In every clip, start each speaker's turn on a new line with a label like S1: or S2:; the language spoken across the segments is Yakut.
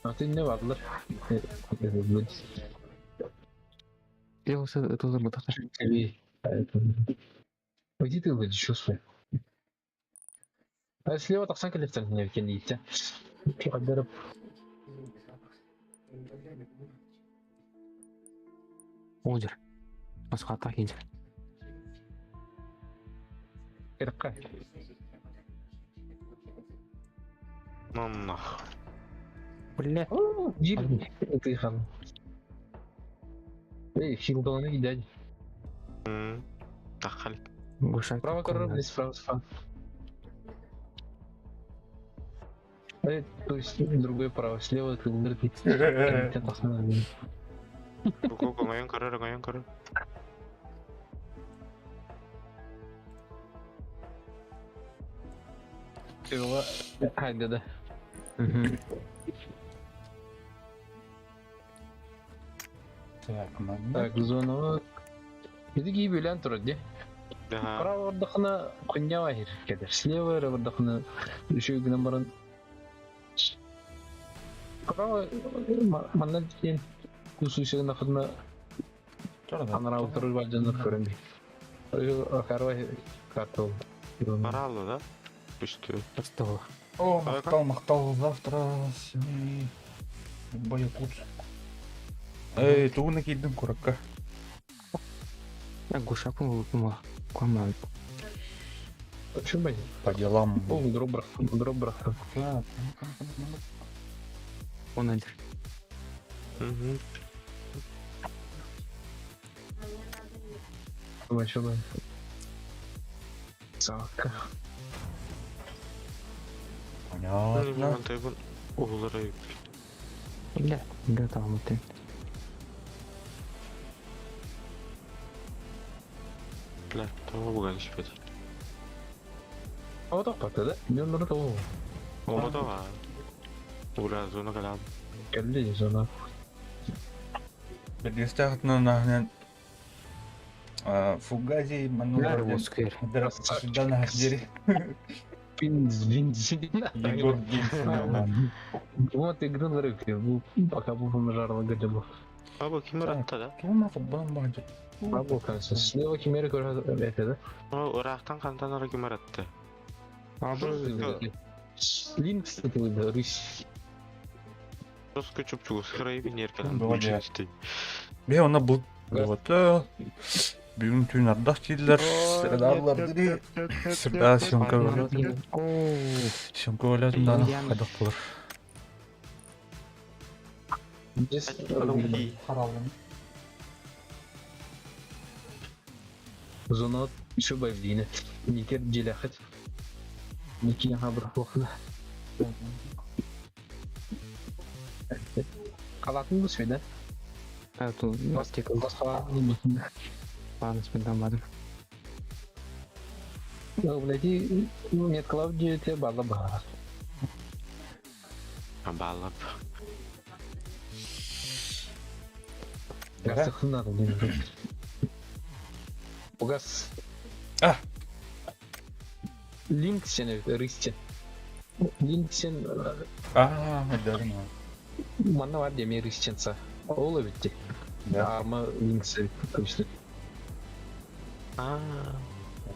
S1: Атын не бааллар.
S2: Делался это мотохар.
S1: Пойди ты чувствуй. А слева тахсан кэлиэхтэн кэннииттэн. Хайдарып.
S2: Озер. Басқата кейде.
S1: Кырыкка.
S3: Ну нах.
S2: Бля.
S1: Биир тыхан. Эй, хилдаланы дядь.
S3: Таххал.
S2: Гуша.
S1: Справа король, справа, справа. Э, то есть другой право, слева ты
S3: Көңөйөн көрөр, өҥөйөн көрөр.
S1: Хайда да.
S4: Так, манна.
S1: Так, зона. Биди кии билэн турар дии.
S3: Да.
S1: Право вардахына куньява хир кедер. Слева вардахына үшө гынан баран. Право манна диэн кусуйсыгын ахына анара утарыр баджанар көрөн би. Карва картол.
S3: Бараллы да? Үстү.
S2: Что?
S4: О, махтал, махтал, завтра семи Якутск. Эй, тугуна киирдим куракка.
S2: Я гушакун лупума. Куама.
S1: Почему?
S4: По делам.
S1: Ол дробрах, дробрах.
S4: Так, ну-ка, ну-ка, ну-ка.
S2: Он один.
S3: Угу.
S1: Почему? Сака.
S4: Понятно.
S3: Мантайбын угулары
S2: Бля. Бля, там вот ты.
S3: Бля, того буган шпет.
S1: А вот так да? Мен нұры того.
S3: Ома да. Ура, зона калам.
S1: Келді зона.
S4: Бергестахтна нахнен Фугази
S2: Нарву сквер.
S4: Дана Хадири.
S1: Пинз, винз.
S4: Егор Гинс.
S1: Вот игры на рыбке. Пока был нажарла гадебу.
S3: Аба ким ратта да?
S4: Тума футболын баһа.
S1: Бабу, кажется. Слева химера это, да?
S3: О, ырахтан кантан ара ким ратта.
S1: Линкс это да, рысь.
S3: Роско чупчугу схрай бинеркалам.
S4: Бывает. Бе она был вот бүгүн түүн ардах дииллэр, среда дири. Среда съемка болот. Съемка болот да хадах болор.
S1: Здесь зона еще бавдина. Никер деляхат. Ники хабр хохна. Халатын bu да?
S2: А тут
S1: Бас халатын bu.
S2: Ладно, спидам
S1: Ну, блядь, и нет, Клавдия, тебе бала ба.
S3: Балап.
S1: Газ надо, блин. Угас.
S4: А.
S1: Линксен, рысте. Линксен,
S4: Аа, да,
S1: манна бар деме рыстенца. Ола битти.
S4: Да.
S1: Арма линксе, точно.
S3: А,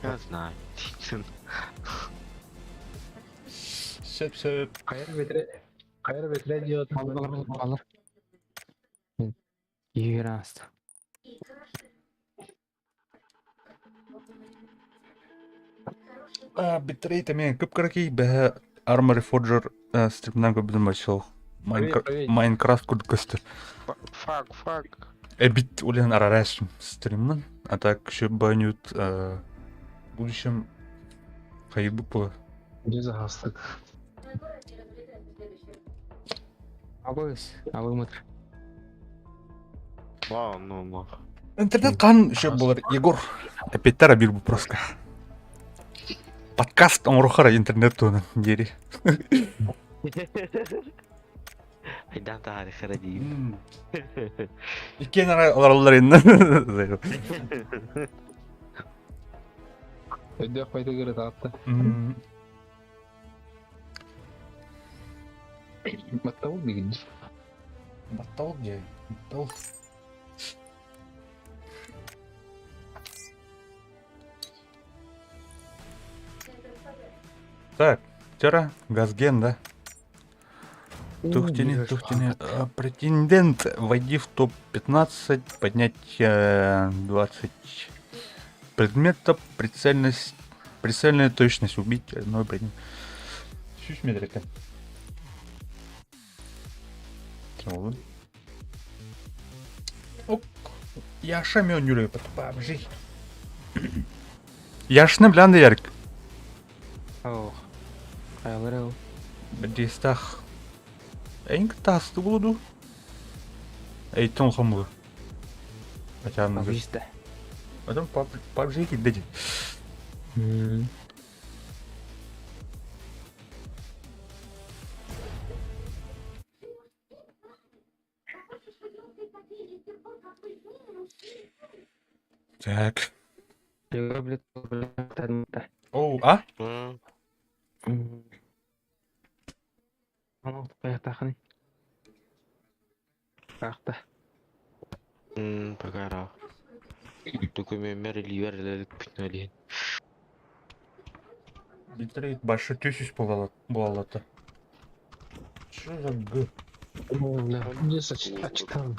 S3: я знаю.
S4: Сөп сөп.
S1: Кайыр бетре, кайыр бетре делать.
S2: Алыр, алыр. Юраст.
S4: А, битрейт мен көп караки бе Armory Forger стримнан көп бим шоу.
S1: Привет, привет.
S4: Майнкрафт куд көстөр.
S3: Фак, фак.
S4: Эбит улен арараш стримнан, а так еще банют в будущем хайбу по.
S1: Где загасток?
S2: Абыз, абымытр.
S3: Вау, ну нах.
S4: Интернет кан еще болар Егор. Опять бир вопроска. Подкаст оңрохара интернет туынан дери.
S3: Айдан тарихы дейм.
S4: Иккен аларалар инна.
S1: Өйдө қайта көрі тағытты. Баттабыл дигин.
S4: Баттабыл дии. Баттабыл. Так, вчера Газген, да? Тухтини, тухтини. Претендент, войди в топ-15, поднять 20 предметов, прицельность, прицельная точность, убить одной предмет. Сүүс метр Ок, Яша мөнүрө пабжи. Яшны билэн да ярик.
S2: Ох. Хайалары ол.
S4: Бэдиэстээх. Эйин кытта асты булуду. Эйтэн улахан буолар. Хотя
S2: Пабжиста.
S4: Потом PUBG килдэ дии. Так. Оу, а?
S3: Пока ра. Документмер илиибэр элэликпин олиһин.
S4: Битрейт башы 300 буолалата. Что за г?
S1: Не сочетал.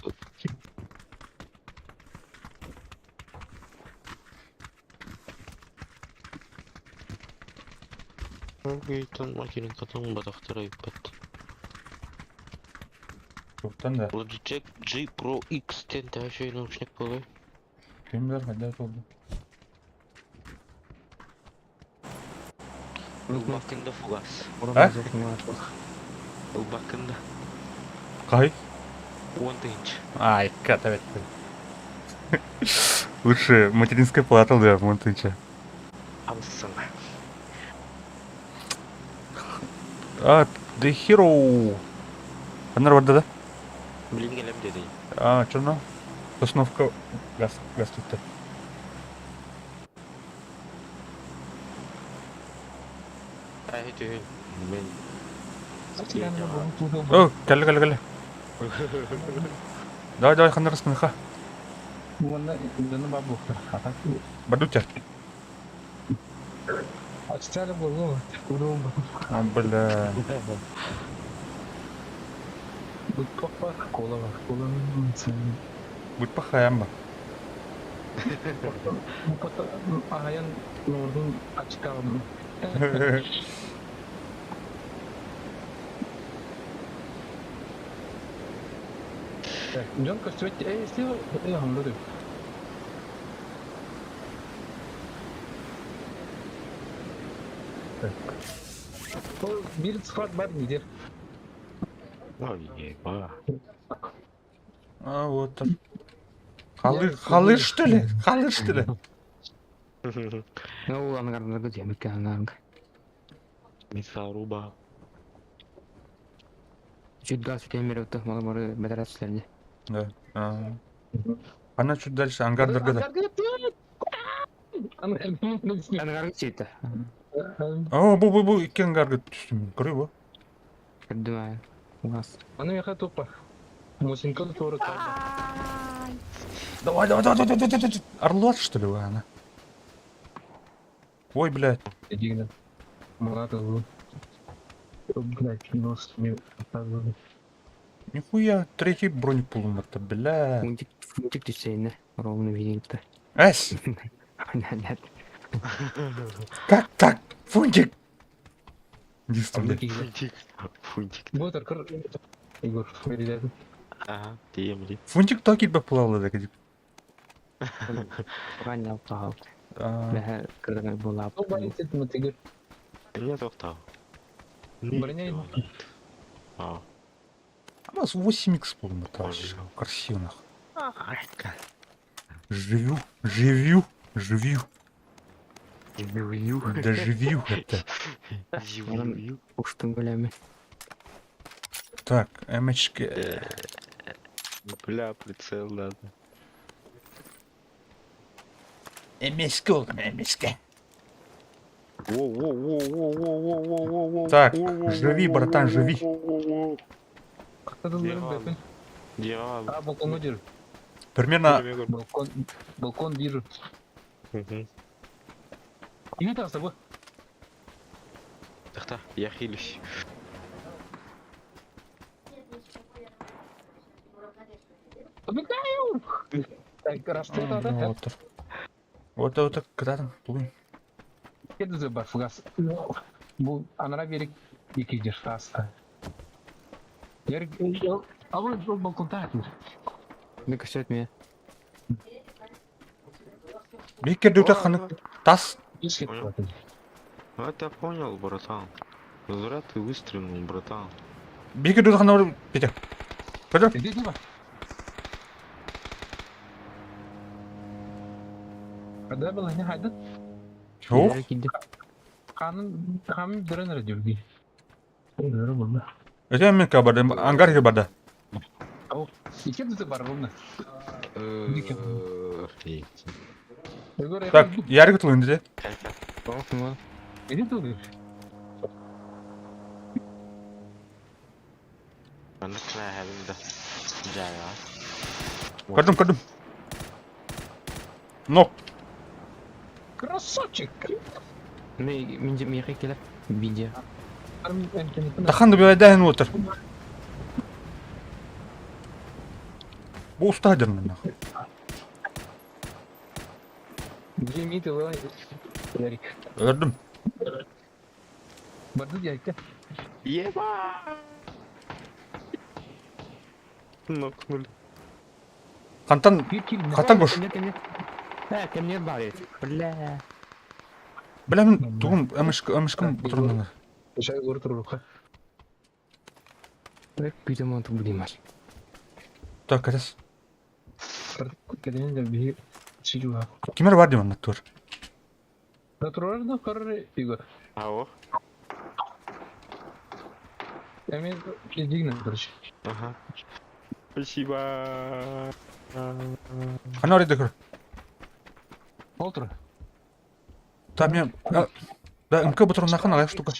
S3: Ойтон макинин катан батахтара ыппат.
S4: Туохтан да?
S3: Logitech G Pro X тен төһө наушник буолуой?
S4: Ким билэр хайдах буолла?
S3: Ылбаккын да фугас.
S4: А?
S3: Ылбаккын да.
S4: Хай?
S3: 10 тыһыынча.
S4: Ай, ката Лучше материнская плата, да, вон тысяча.
S3: Амсана.
S4: А, The Hero. Ханна барда да?
S3: Билин кэлэм диэтэй.
S4: А, чё Сосновка газ, газ тут.
S3: Ай түһүн. Мен
S4: О, кэллэ, кэллэ, кэллэ. Давай, давай, ханна раскыныха.
S1: Уонна дьону баар буолуохтара.
S4: Бардутя.
S1: Аччары буолуо. Уруум.
S4: А, бля.
S1: Быт бар, кола бар. Коланы
S4: Будь пахаямба.
S1: Аһайан нордун ачкаҕын. Дьон көстүбэт. Эй, слева, эй, ханна Ол биир склад бар нидер.
S3: Ой, еба.
S4: А, вот так. Халы, халы, что ли? Халы, что ли?
S2: Ну, ангарнага диэмикке ангарга.
S3: Мясоруба.
S2: Чуть газ темир өттө малы бары бетерәсләрне.
S4: Да. А. Она чуть дальше, ангар дыргада.
S2: Ангарга чейті.
S4: О, бу, бу, бу, икки ангарга түстүм. Көрүй бу.
S2: Кірдім Газ.
S1: Аны меха тупа. Мусинка тура
S4: Давай, давай, давай, давай, давай, давай. Орлот, что ли, вы, она? Ой, блядь.
S1: Дигна. Мурат Блять, нос мне показывает.
S4: Нихуя, третий броник полумата, бля.
S2: Фунтик, фунтик түсейні. Ровно виделді.
S4: Эс,
S2: Нет.
S4: как так? Фунтик! Иди сюда.
S3: Фунтик. Фунтик.
S1: Ботар кыр Егор, бериледі.
S3: Ага, тиемли.
S4: Фунтик то килбе пулалы да кадик.
S2: Ғаннал қағал. Бәһә кірдіңі болап.
S1: Ну, болит это мотыгыр.
S3: Броня тоқтау.
S1: Броня
S3: А.
S4: У нас 8х полумата.
S3: Ой.
S4: Красиво нахуй. Живю, живю, живю.
S3: Живью.
S4: Да живю это.
S3: Живью.
S2: Ұштың көлемі.
S4: Так, МЧК.
S3: Бля, прицел надо.
S4: МСК, МСК.
S3: Воу-воу-воу-воу-воу-воу-воу-воу.
S4: Так, живи, братан, живи.
S1: Катадыларын бэпин.
S3: Дьиэҕэ
S1: А, балконга дир.
S4: Примерно
S1: Балкон, балкон вижу. Иди там с тобой.
S3: Тахта, я хилюсь.
S1: Убегаю! Так, расцвет да?
S4: Вот. Вот вот кытаатан тугун.
S1: Кеды бар фугас. Бу анара берик екі жер аста. Ер, а вон ол балконда атыр.
S2: Ну көсөт меня.
S4: Бикер дүтэ ханы тас
S1: Еш кетіп
S3: Понял.
S1: жатыр.
S3: Вот я понял, братан. Зря ты выстрелил, братан.
S4: бикер дүтэ ханы Петя. Петр,
S1: Иди, иди, бар. Когда было не хайда?
S4: Чух.
S1: Канын канын дөрөнөр жүргү. Дөрө булду.
S4: Это мен кабарда ангар хир барда.
S1: Ики дүтэ бар ровно.
S4: Так, ярык тулын диде.
S1: Иди туды.
S4: Көрдүм, көрдүм. Нок.
S1: Красавчик.
S2: Мин миэхэ кэлэр. Видео.
S4: Тахан добивайдаһын отыр. Бу уста дермен нахуй.
S1: Где миты Ярик.
S4: Өлдүм.
S1: Барды дядька.
S3: Еба! Нокнули.
S4: Хантан Хантан гош.
S2: Э, ко мне барит. Бля.
S4: Бля мен тугун эмешкем эмешкем батроннар.
S1: Шай город рука.
S2: Э, пидем он будем.
S4: Так, катас.
S1: Кеден де би сижу.
S4: Кимер бар дейм натур.
S1: Натурально корре Игорь.
S3: Ау.
S1: Я мне дигна, короче.
S3: Ага. Спасибо.
S4: Хана орыды көр.
S1: Олтур.
S4: Та мен да МК батронна хан алай штука.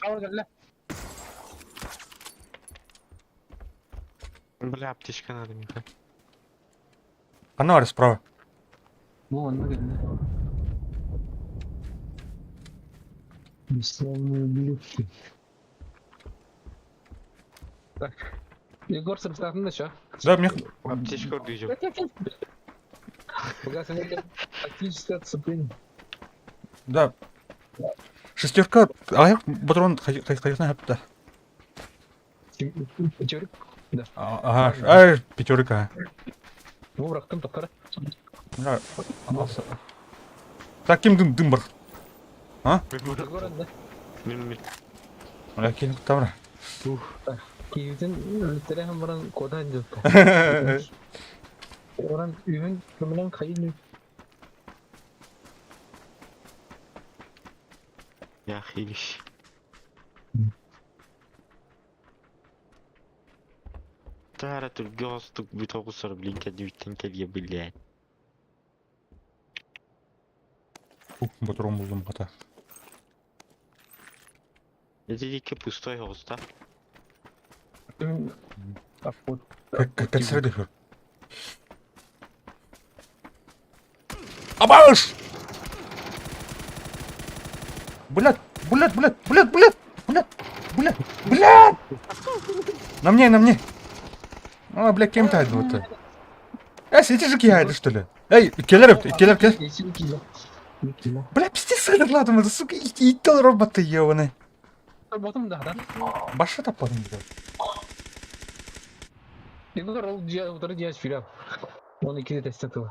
S3: Бля, аптечка надо мне.
S4: Хана бар справа.
S1: Ну, он наверное. Бесславные ублюдки. Так. Егор, сыртатын да что?
S4: Да, мне
S3: Аптечка движем.
S1: Тактическое отцепление.
S4: Да. Шестерка, алай батрон хайхна хапта.
S1: Пятерик? Да.
S4: Ага, ай, пятерка.
S1: Ну, бырахтым тоқтара.
S4: Бля, Так ким дым дым бар. А?
S1: Егор, да.
S4: Бля, ким тамра.
S1: Киевден өлтірәһім баран кодан деп. Оран үйін көмілен қайын
S3: Я хилюсь. Тара түргө остук бүт оғысыр блин кәдүттен кәлге блядь.
S4: Батрон булдым хата.
S3: Это пустой оғыста.
S4: Кәтсірі деп. Абаш! Блядь, блядь, блядь, блядь, блядь, блядь, блядь, блядь! На мне, на мне. А, блядь, кем ты вот. Э, сети же кияды, что ли? Эй, келер, келер, келер. Бля, пиздец, ладно, сука, ител роботы, ебаный.
S1: Батым да, да?
S4: Баша таппадым, блядь.
S1: Егор ол отыры диас филиал. Оны екі де тестен тылы.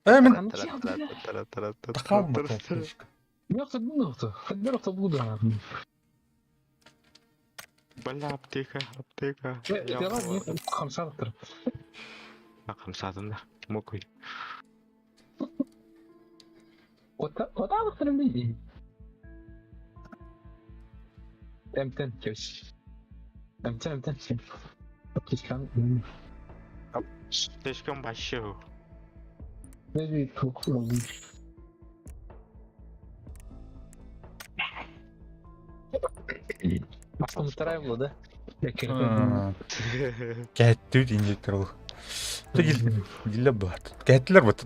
S4: Э, мен... Тақалым,
S1: Yok bu nokta. Bir nokta bu da.
S3: Бля, аптека, аптека.
S1: Хамсалыктыр.
S3: Хамсадым да. Мокой.
S1: Оталыктыр эмне? Эмтен кеш. Эмтен эмтен. Кешкан.
S3: Слишком большой.
S1: Ne bir çok oldu. Вторая да?
S4: Кэттүү инжектор ол. Диле бат. Кэттилер бат.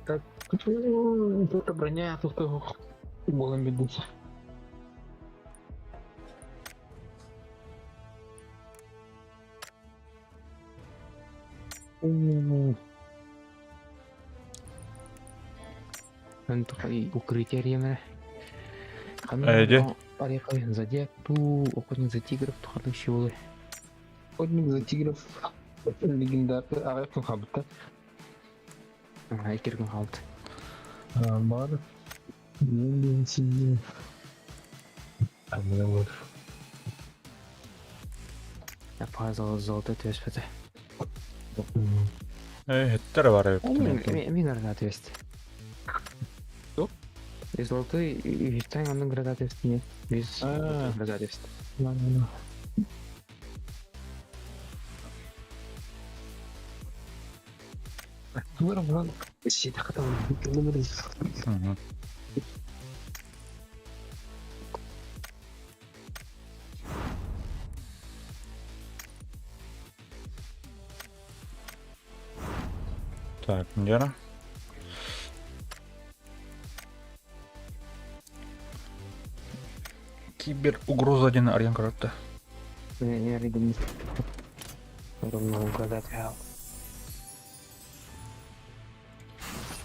S1: Так, тут броня, тут болом ведутся.
S2: Укрытие ремера.
S4: Эйди.
S2: Зодиак ту охотник за тигров тухардык болы.
S1: Охотник за тигров легендарный ағай хабыта.
S2: Айкергін қалды.
S1: Бар. Мен вот.
S2: Золото төспөтө.
S4: Хеттер бар.
S2: Мен арна төст.
S1: Что?
S2: Золотой вистан анның градативст не. Без градативст.
S4: Так, Индиана. Кибер угроза один Ариан Каратта.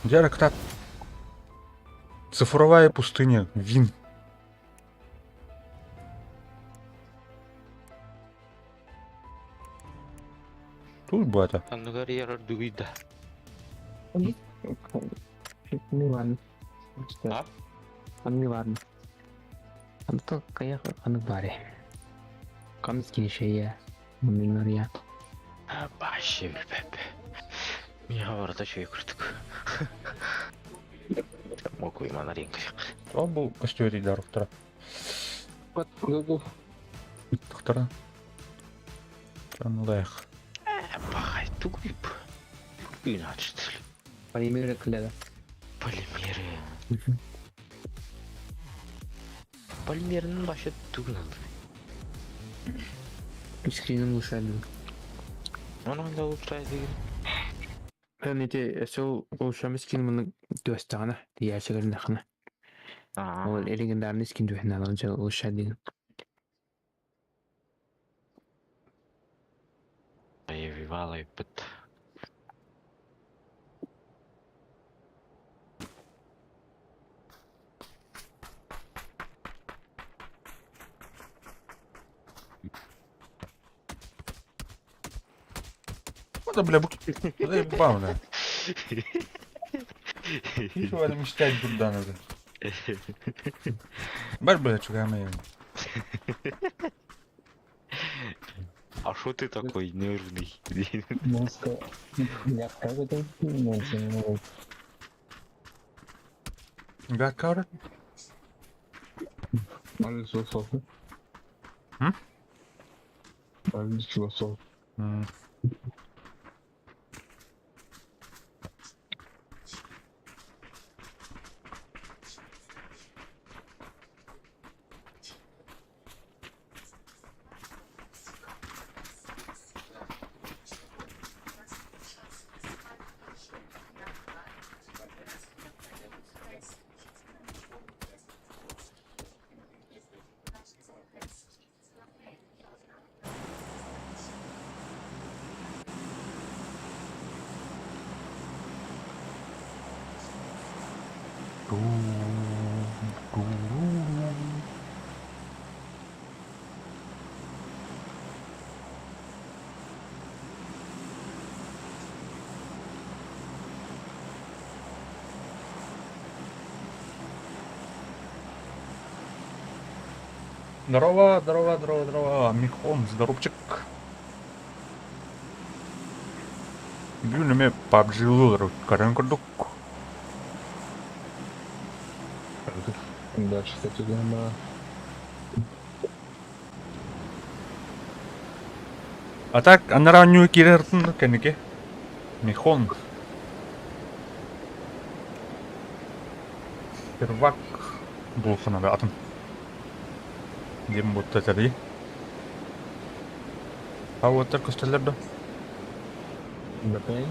S4: Диара Цифровая пустыня. Вин. Тут бата.
S3: Анныгар ярар дугуйда.
S2: Ну ладно.
S3: А?
S2: Ну ладно. Антон каях аны баре. Камский шея. Муминария.
S3: Башы билбеп. Мен хабарда шөй күрдүк. Мокуй манарин кыяк.
S4: Ол бұл костюм даруқтара. Тохтара. Танулайх.
S3: Бахай тугуйп. Иначе.
S2: Полимеры кляда.
S3: Полимеры. Полимерinin башы тугунан.
S2: Скрином улучшали.
S3: Onun da ultra деген.
S2: Ben ити сол улучшам скин муну төстагана диячыларын хана. Ол легендарный скин дөхнә алынча улучшать деген.
S3: Вивала бит.
S4: Вот, бля, буки. Заебал, бля. Ничего не мечтать бурдан уже. Бар, бля, чугаме.
S3: А шо ты такой нервный?
S1: Я как это?
S4: Гакар? М? М. Здорово, здорово, здорово, здорово. Михон, здоровчик. Бүгүн эме PUBG ылыр көрөн көрдүк.
S1: Дальше, кстати, да.
S4: А так, анаранню кирертын кенеке. Михон. Первак. Булханада атын. Диэн буотта этэрий. А уоттар көстөллөр да?
S1: Бэпэй.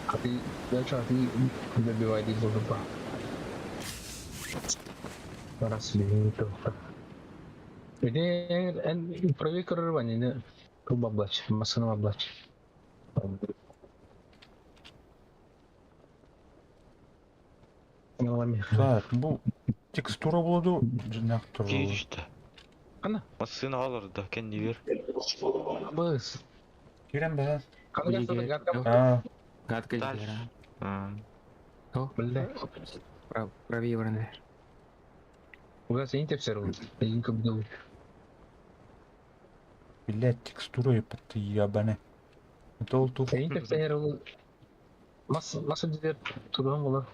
S1: А ты дальше, а ты добивай дизель. Раз лимит. Ити эн правее прорывание, труба облач, массана облач.
S4: Так, бу текстура буолуо дьиҥнээх
S3: Киһи
S4: туруга.
S3: түстэ.
S1: Ханна?
S3: Массыына олордо, кэннигэр.
S1: Быс.
S4: Киирэн бэһэ.
S1: Ханна
S2: Билиги-
S1: гадка?
S4: Аа,
S2: Гадка
S3: Дальше.
S2: дьиэра.
S3: А,
S1: Бля.
S2: Правее баран.
S1: У нас не все равно. Я как бы
S4: блядь, текстура епта ебаная. Это ол тух.
S1: Не все равно. Масса масса дьиэ туран буолар.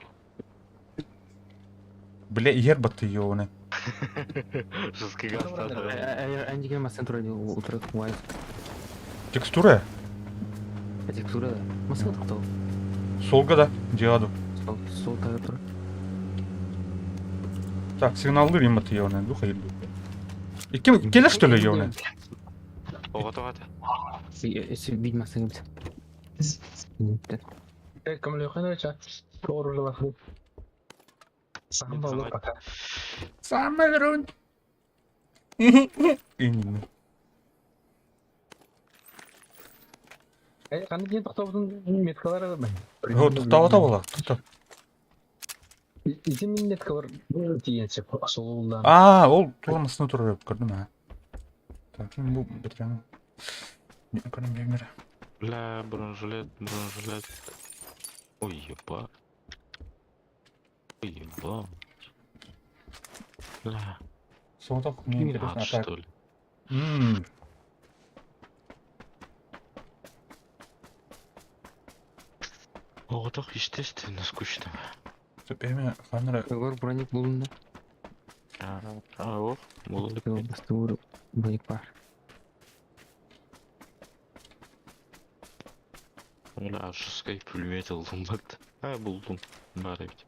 S4: Бля, иһэр батты ебаная.
S3: Жесткий газ надо.
S2: Эн массыына турар утары уай.
S4: Текстура?
S2: Текстура да. Массыына тоқтау.
S4: Солга да, дьиэҕэ.
S2: Сол сол тағы турар.
S4: Так, сигналлыыр им батты ебаная. Духа еду. И ким келе что ли ебаная?
S3: Оҕо тоҕо
S2: Эси бит массыына бит.
S1: Көмөлөхөн ча. Тоорулар. Сам болор пока.
S4: Самый грунт. Именно.
S1: Ханна диэн тохтобутун меткалар бар.
S4: О, тоқтауата бола, тоқта.
S1: Ити мин меткалар тиен сеп солулдан.
S4: А, ол тура массыына турар эбит көрдүм аа. Так, ну бу бетерән. Көрүм бемер.
S3: Бля, бронежилет, бронежилет. Ой, еба. Ой, еба. Бля,
S4: Соғдақ мне интересно.
S3: ад,
S4: А так.
S3: что ли?
S4: Мм.
S3: Оҕотох естественно скучно.
S4: Эме ханара
S2: Егор броник булунда.
S3: А, а, ох, булды.
S2: Бастур броник бар.
S3: Бля, жесткий пулемет алдым бат. А, булдым. Бар бит.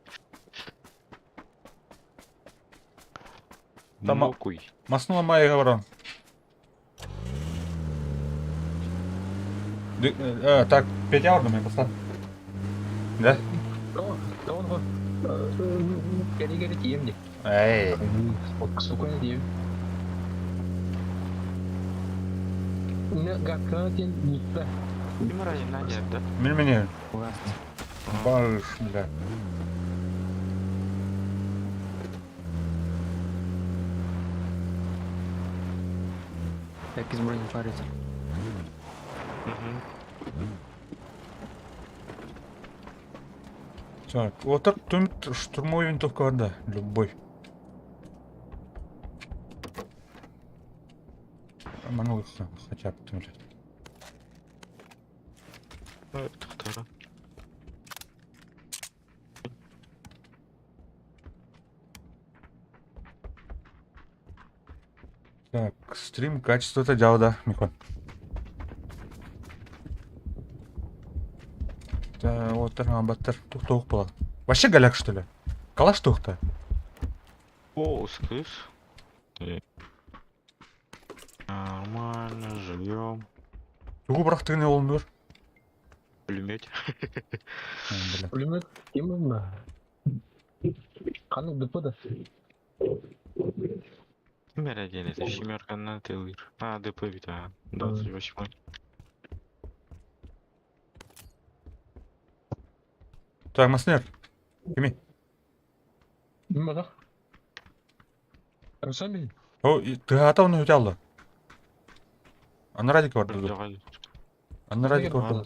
S4: Там-
S3: Мокуй.
S4: Маснула майга баран. Так, Петя ордум я поставь. Да?
S1: То он кери кери тием ди.
S4: Эй.
S1: Спокойно тием. Не гадка тиен бутта.
S3: Ким ранен на да?
S4: Мен мене.
S2: Угас.
S4: Баш, бля.
S2: Якиз броник бар edi.
S3: Угу.
S4: Так, вот так түмт штурмовой винтовка бар да, любой. Манул хотя бы блядь.
S3: Тохтара.
S4: Так, стрим качество это дело, да, Михон. Да, вот так, баттер, тух тух была. Вообще голяк, что ли? Калаш тух-то?
S3: О, скыс. Нормально, живем.
S4: Тугу бырахтыгын олнур.
S3: Пулемет.
S4: Бля.
S1: Пулемет именно. Ханна ДП да.
S3: Ким один это семерка на тылыр. А, ДП ведь, а, 28.
S4: Так, Маснер. Кими?
S1: Нима Сами.
S4: О, ты атауны өте Аны радик бар ду.
S3: Давай.
S4: Аны радик бар.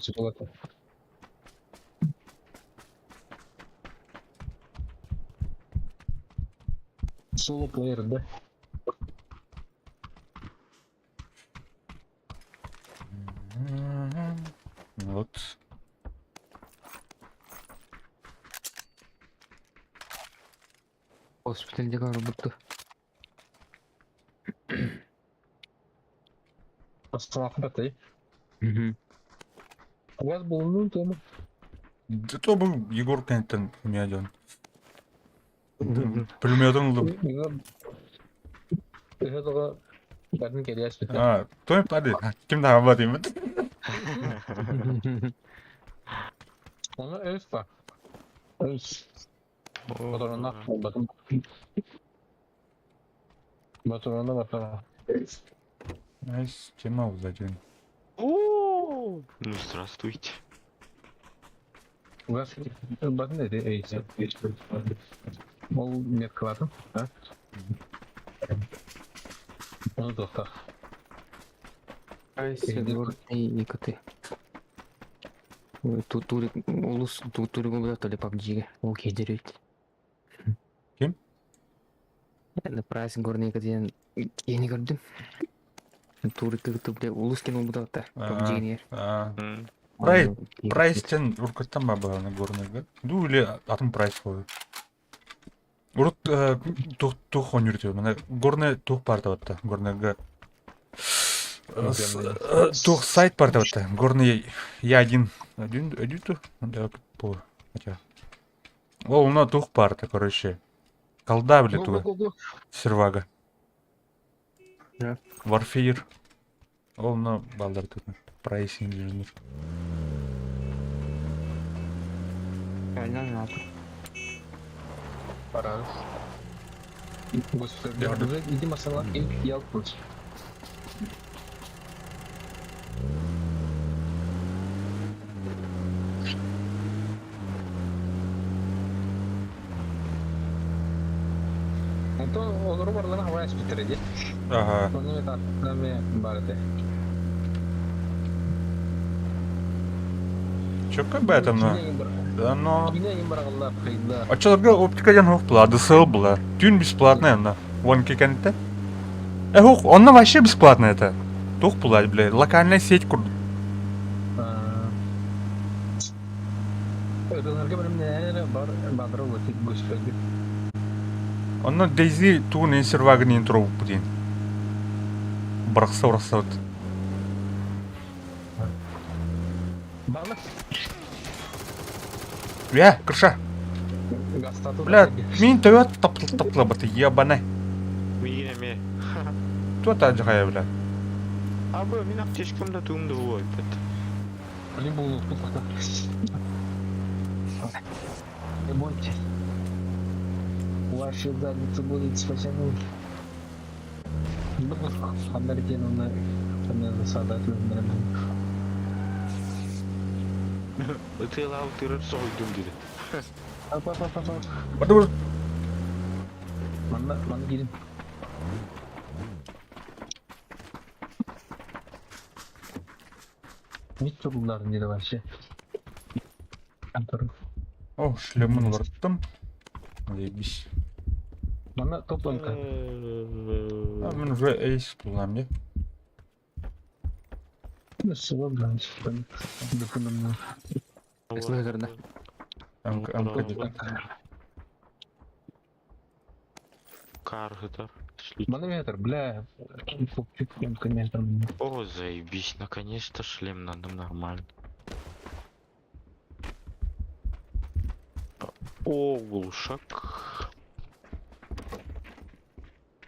S1: Соло плеер, да?
S4: Вот.
S2: Госпитальде бар бутты.
S1: Асталақында ты.
S2: Мгм.
S1: У вас был ну тема.
S4: Да то был Егор Кентон один. Пулеметын ыллым.
S1: Өһө тоҕо барын кэлиэспитэ.
S4: А, той падает. Ким да абат имит.
S1: Оны өс ба. Өс. Моторuna bakın. Motoruna bakalım.
S4: Найс, тема один.
S3: О, Ну, здравствуйте.
S1: Газ bakın dedi eyse. Ол меткалатын, да? Оны тоқта.
S2: Ай, коты. Турик, улус, турик убрал, ли PUBG, ол кедерет.
S4: Ким?
S2: На праздник горный каден, я не көрдүм. Турик кытып бля, улус кен убрал та, PUBG не.
S4: А,
S3: М.
S4: Прайс, прайстен уркаттан ба бағана горныйга. Ду или атын прайс қойы. Урут тух тух онюртү. Мына горный тух бар деп атта. Горныйга тух сайт бар деп атта. Горный я один. Один один ту. Да, по. Хотя. Ол уна тух бар короче. Колда бile туга. Сервага.
S2: Да.
S4: Варфейр. Ол мына балдар тут. Прайсинг дежурный.
S2: Реально надо.
S1: Пора. Господи, иди масала ilk ялпыч. Онтон олору барлана хавай спитер
S4: Ага.
S1: Оны мен барыты.
S4: Чөккө бәтем на. Да, но...
S1: Кине бараллар хайда.
S4: А чаларга оптика ден хук була, ДСЛ була. Тюн бесплатная на. Вон кикенте. Э, хук, онна вообще бесплатно это. Тух була, бля, локальная сеть кур.
S1: Ödüllerге білімнен бар бадыр өтіп госпеги.
S4: Онна Дейзи туун инсервагын интро бутин. Барахса барахса вот.
S1: Балы.
S4: Я, крыша.
S1: Гастату.
S4: Бля, мин төбөт таптыл таптыла баты, ебана.
S3: Миге ме.
S4: Туа та жагая, бля.
S3: А бу мин аптечкамда туумду буойбут.
S1: Блин, был тут. Не бойтесь. Ваши задницы будут спасены. Американына засада өндіремін.
S3: Ытыла утырыр соғыйдым dedi.
S1: Ап, ап, ап, ап.
S4: Бады бur.
S1: Манна, манна келін. Не турулар не вообще. Антон.
S4: О, шлемын уларттым. Заебись.
S1: Манна топланка.
S4: А, мен уже эйс булам, не?
S1: Ну, село, блин, документ.
S2: Слышно.
S4: МК, МК.
S3: Каргытар.
S1: Манометр, бля, купчик метр.
S3: О, заебись, наконец-то шлем надо нормально. О, глушак.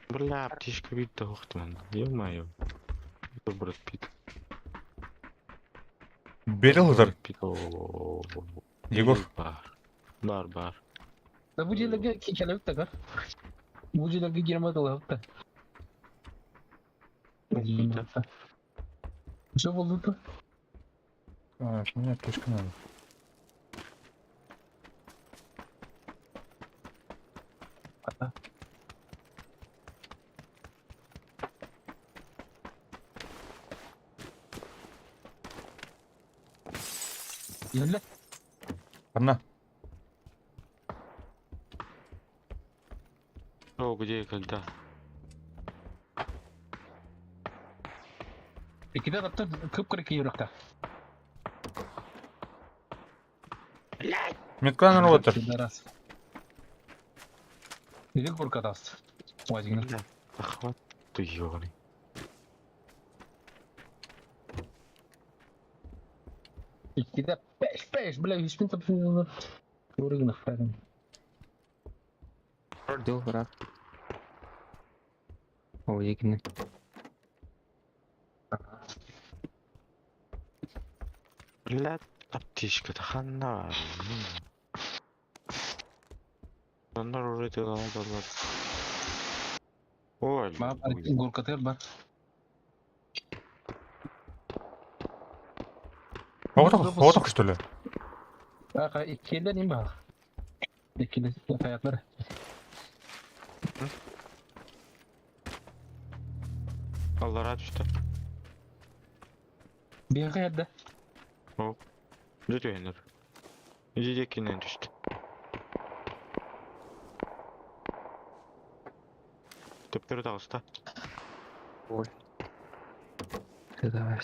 S3: Бля, аптечка вид Охтман. Ё-моё. Это Брэд Питт.
S4: Берил
S3: Брэд Питт.
S4: Егор.
S3: Бар. Бар, бар.
S1: Да бу жерлерге келебит да, Бу жерлерге кирмек алабыт да. Что болду да?
S4: А, мне аптечка надо.
S1: Yalla.
S4: Одна.
S3: О, где и когда?
S1: Икide таптан кып кырык юракта.
S4: Меткан ротор.
S1: Раз. Иди курка даст. Уазигна.
S3: Охват ты ёбаный.
S1: Икide пеш пеш, бля, үспин тапсын. Урыгна фарин.
S2: Дыл ыраах. Ол диэкинэн.
S3: Блядь, аптечка-то ханна. Оннор уже тылалар. Ой,
S1: Горкатыр бар.
S4: Оҕотох, что ли?
S1: Аха, иккиэллэр им баар. Иккилэр хайатлар.
S3: Аллара түстэ.
S1: Биһиэхэ эрдэ.
S3: Дьэ түһэннэр. Ити диэкинэн түстэ. Төптөрү таҕыста.
S2: Ой. Давай.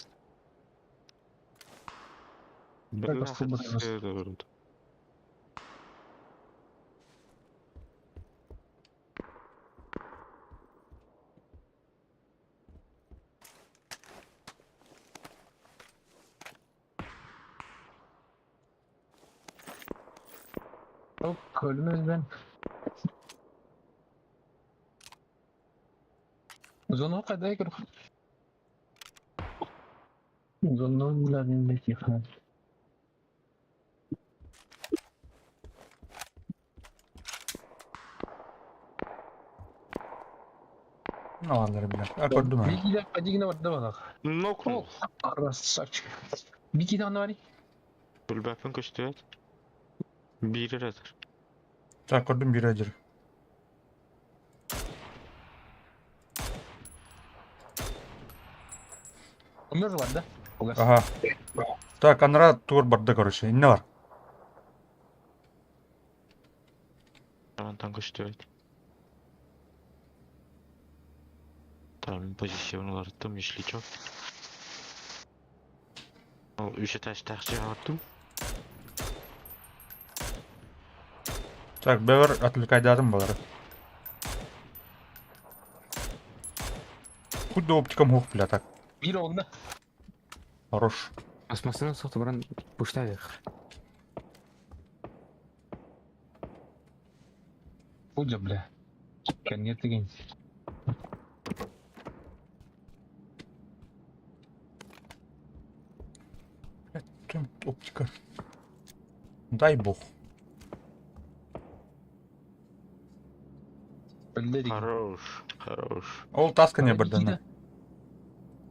S1: Yok ölmez ben. Зону қайда кір? Зону биләрин тихо.
S4: Алалар билэр. А көрдүм аа.
S1: Бикиде подигина бар да балак.
S3: Нокнул.
S1: Красавчик. Бикиде аны бар.
S3: Бүлбәпін көстүбэт. Биир эрэ
S4: Так, көрдүм биир ажыр.
S1: Өмөр бар да.
S4: Ага. Так, анара тур барда, короче. Инне бар.
S3: Мантан көстүбэт. Там позиционы уларыттым, если чё. Ол үш этаж тахчы
S4: Так, бэвэр отвлекайдатым балары. Хоть да оптикам хух, бля, так.
S1: Бир онда.
S4: Хорош.
S2: Асмасынан соқты баран пуштадық.
S1: Пудя, бля. Конец деген.
S4: Кем оптика? Дай бог.
S1: Өлді деген.
S3: Хорош, хорош.
S4: Ол таска не бардана.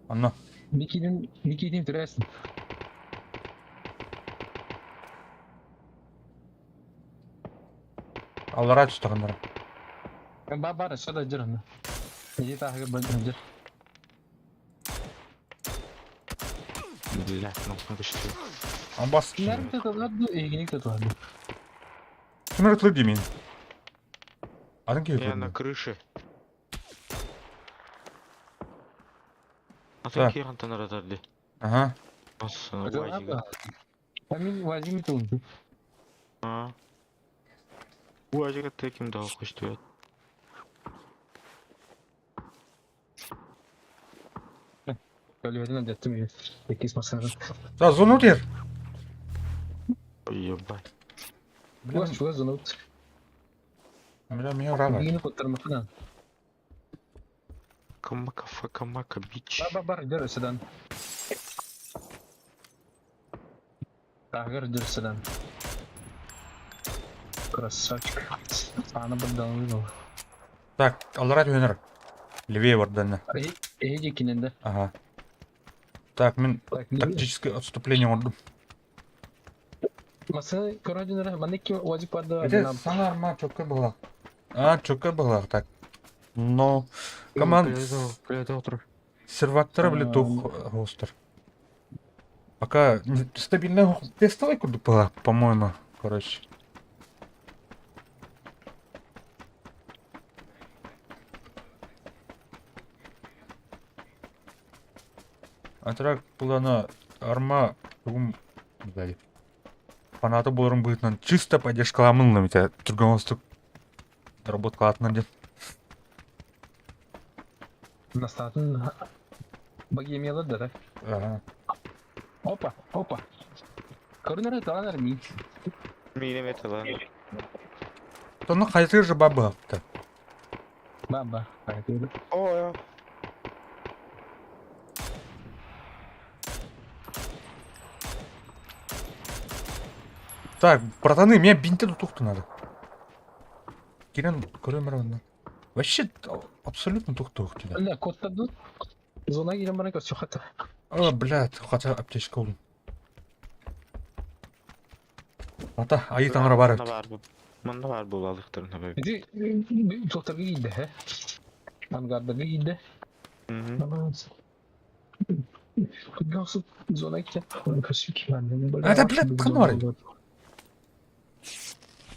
S4: Анна.
S1: Бикиден, бикиден түрәсін.
S4: Аллара түстәгәннәр.
S1: Бар бар, шада жүр аны. Неде тағы бір жүр.
S3: Бля, нокну көстүбэт.
S4: Амбас.
S1: Кимнер tutuldu, егеник tutuldu.
S4: Кимер өтүлүп деймин. Атын кийип
S3: Я на крыше. Атын
S4: Так.
S3: кийгантан аратарды.
S4: Ага.
S3: Бас, УАЗига.
S1: Амин Вазими tutuldu.
S3: А. УАЗига теким дагы көстүбэт.
S1: Өлбедин деттим. Екис масары.
S4: За зону тер.
S3: Ебать.
S4: Бля,
S1: Уас чуга зонут.
S4: бля, меня рава.
S1: Егеник оттырмакынан.
S3: Камака, факамака, бич.
S1: Бар бар бар жүр өсідан. Тағыр жүр өсідан. Красавчик. Аны бір далын
S4: Так, аллара түһөнөр. Левее барданна.
S1: Эйде киненде.
S4: Ага. Так, мен
S1: Так,
S4: тактическое отступление ордум.
S1: Масы көрөдүнөр, манеки вазик барды.
S4: Это саңа арма чөккө была. А, чөккө была, так. Но команд сервактара били тух хостер. Пока стабильно тестовый куда была, по-моему, короче. Атрак была арма тугум сзади. Фанаты болорун быһыытынан чисто поддержкаламын тебя түргөн остук доработка атынан деп.
S1: Настатын багемелер да, да?
S4: Ага.
S1: Опа, опа. Көрүнөр таланар ми.
S3: Мире металла.
S4: Тону хайсыр же баба.
S1: Ба, ба.
S3: О,
S4: Так, братаны, меня бинты тут надо. Кирен, көрөм. Вообще, абсолютно тухтух тебя.
S1: Бля, код дадут. Зона киирэн баран көрсүөххэ этэ.
S4: О, блядь, хотя аптечка улун. Ата, айы таҥара бар эбит.
S3: Манна бар Манна бар буолалыктарын хабы.
S1: Ити туохтарга киирдэ, хэ? Ангардарга киирдэ. Зона киирэн.
S4: Это, блядь, ханна барый?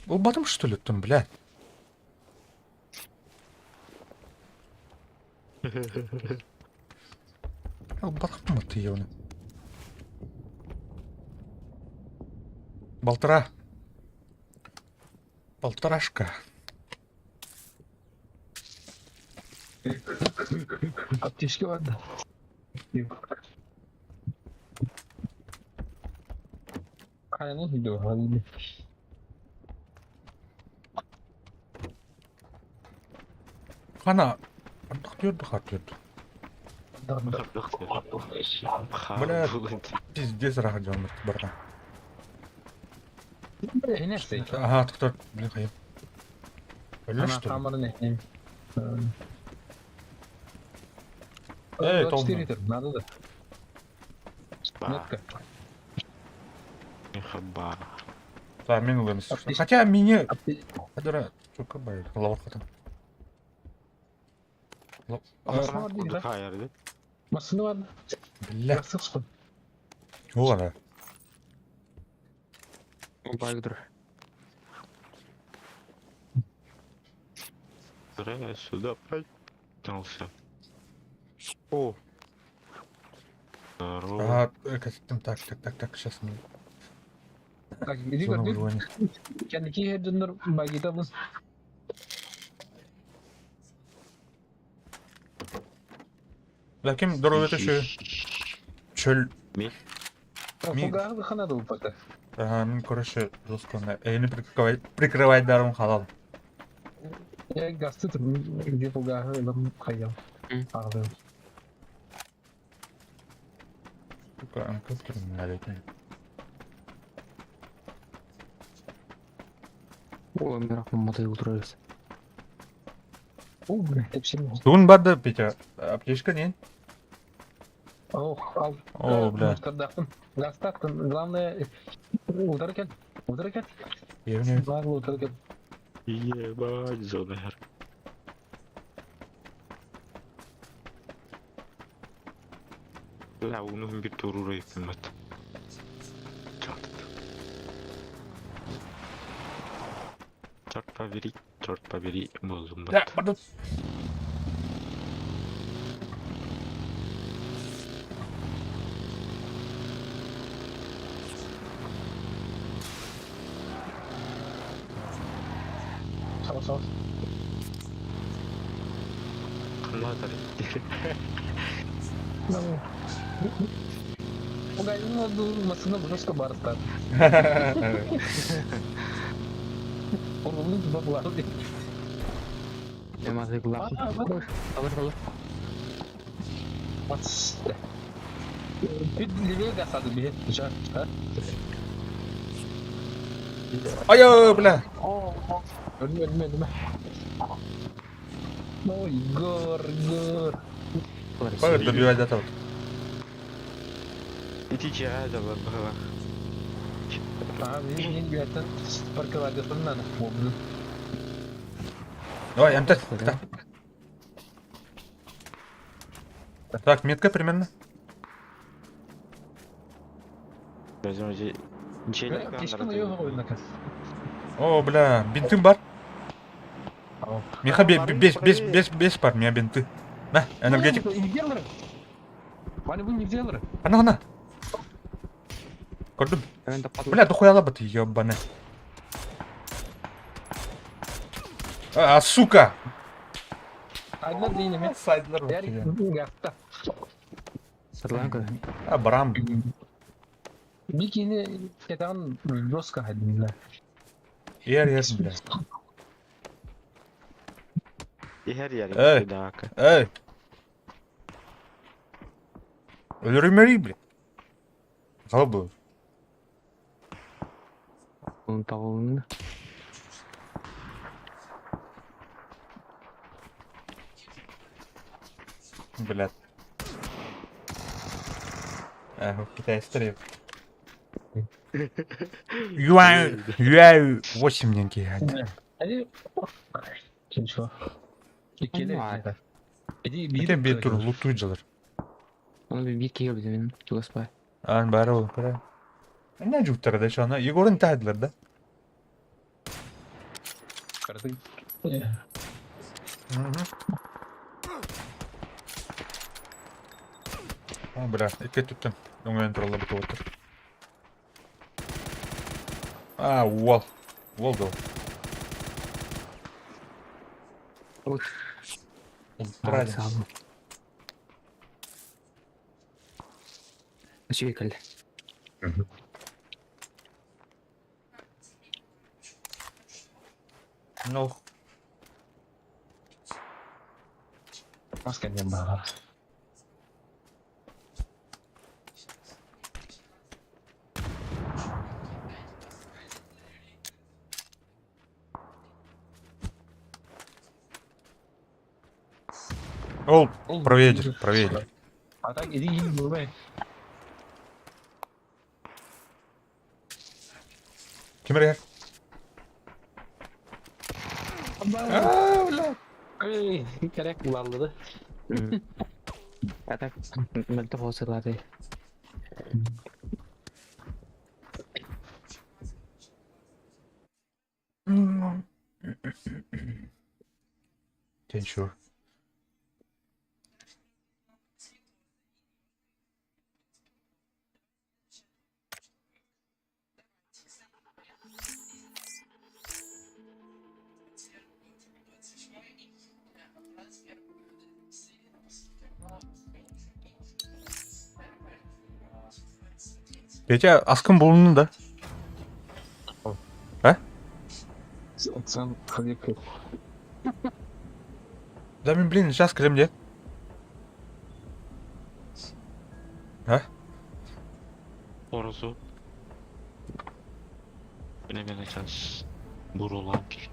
S4: Ылбатым, что ли, там, блядь? Ылбатым ты ебаный. Полтора. Полторашка.
S1: Аптечка бар да. Хайаны видео, ханны.
S4: Хана. Ардах хатырды.
S1: Да, да.
S4: Бля. Пиздец рахат жамыр братан.
S1: Несі?
S4: Ага, тоқтар, блин, хайым. Өлі, что ли?
S1: Хамыр не.
S4: Эй,
S1: 24
S4: толмай.
S1: литр, надо да. Метка.
S3: Хаба.
S4: Да, мен ылым.
S1: Аптечка.
S4: Хотя меня...
S1: Апте-
S4: Хадара, чука бай, лавр хатым.
S1: Машина бар дейді,
S3: Кудукаярды.
S1: Машина бар.
S4: Бля.
S1: Красавчик.
S4: О,
S2: Байгдыр.
S3: Зря сюда поднялся. О. Здорово.
S4: Ага, как там, так, так, так, так, сейчас мы...
S1: Так, иди
S4: Зона
S1: көрдүк.
S4: выживания.
S1: Кэнники хердүннөр багитабыз.
S4: Бля, ким здоровый это еще? Чөл...
S3: Ми?
S4: Ми-
S1: Фугагы ханады упата.
S4: Ага, мен, короче, жестко на... Эйни прикрывай, прикрывай даром халал.
S1: Я гасты тур, где фугагы ылам хайям.
S2: М.
S1: Ағды.
S4: Сука, МК налетный.
S2: О, мирах мотой утырабыз.
S1: О, бля, тепшем.
S4: Тугун барды, Петя. Аптечка не?
S1: Ох, ал.
S4: О, бля.
S1: Мустардақтын. Гастақтын. Главное, удар екен. Удар екен.
S4: Евне.
S1: Главное, удар екен.
S3: Ебать, зона. Бля, унун бир турура ипмет. Черт. Черт побери, черт побери, болдум
S4: Бля, барды.
S1: Сау, сау.
S3: Надо.
S1: Фугагы машина жестко барыстар. Ургулун бабылар.
S2: Ямазы глав.
S1: А, вот.
S2: Алыр, алыр.
S1: Вот. Бүт левее гасады бе. Жа, жа.
S4: Ай, бля.
S1: Өлмө, өлмө, өлмө. Ой, гор, гор.
S4: Пой, добивай до того.
S3: Иди чая была.
S1: А, мен мен парковать надо. Блин.
S4: Давай, МТ. Так. Так, метка примерно. О, бля, бинты бар. Миха, без, без, без, без пар, меня бинты. На, энергетик.
S1: Ваня, вы не делали.
S4: Ана, ана. Көрдүм. Бля, дохуя лаба ты, ебаный. А, сука!
S1: Одна длинная.
S4: Сайдлер.
S2: Сырланка.
S4: А, барам.
S1: Бикини кетан жестко ходим, да.
S4: Ер, ер, бля.
S3: Иһэр ярик
S4: Эй!
S3: дака.
S4: Эй! Өлөрүмэрий, блин. Хала был.
S2: Таҕылынна.
S4: Блядь. Эх, китайцы Юань, юань, 8 деньги.
S1: Ничего.
S2: Ладно.
S1: Иди,
S4: Ите бир тур лутуй жалар.
S2: Оны бир киһи өлбүтүм мин чугаспай.
S4: Ан бары ол кара. Не жуттар да шана. Егорын тадылар да. О, бля, икки түттен. Оңайын туралла буту оттыр. А, уол. Уол дол.
S2: Ой.
S4: Правильно.
S2: Саалым. Үчүгэй кэллэ.
S4: Ну,
S1: Маска не было.
S4: ол, проведер, проведер.
S1: А так иди, иди, бывай.
S4: Ким эрэ? А, бля.
S1: Эй, керек булаллы.
S2: А так мөлтөх оосылааты.
S4: Тенчу. Петя, аскын булунду да?
S1: Сен хавик.
S4: Да мен, блин, сейчас кірем де. А?
S3: Орозу. Бine сейчас бурулан кил.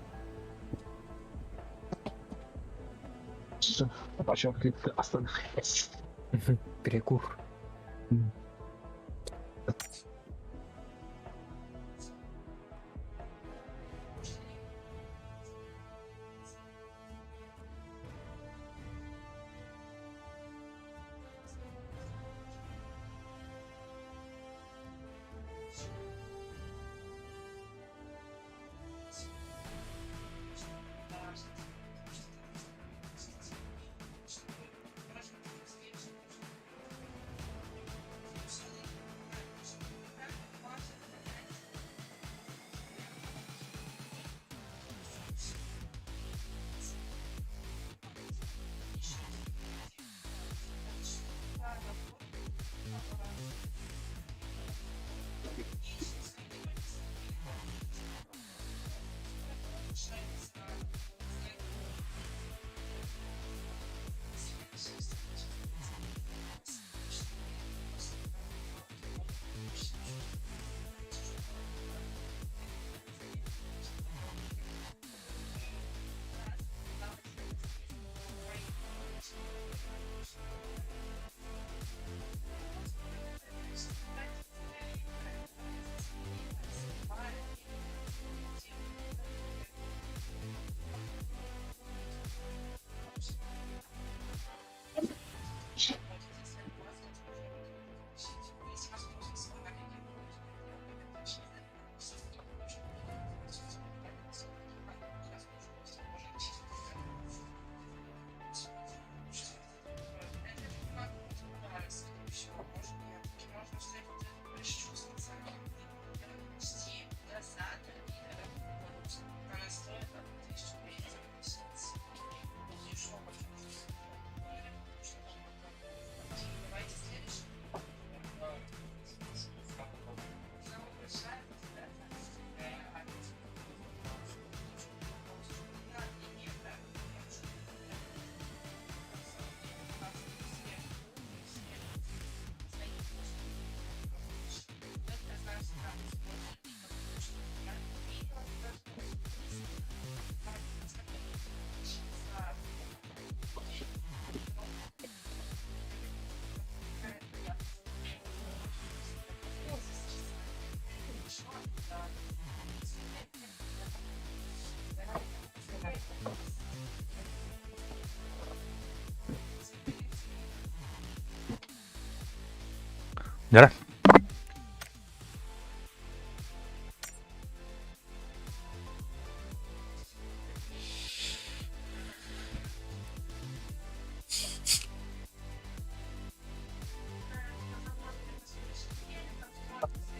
S1: Пошел астан.
S2: Перекур.
S4: Дьара.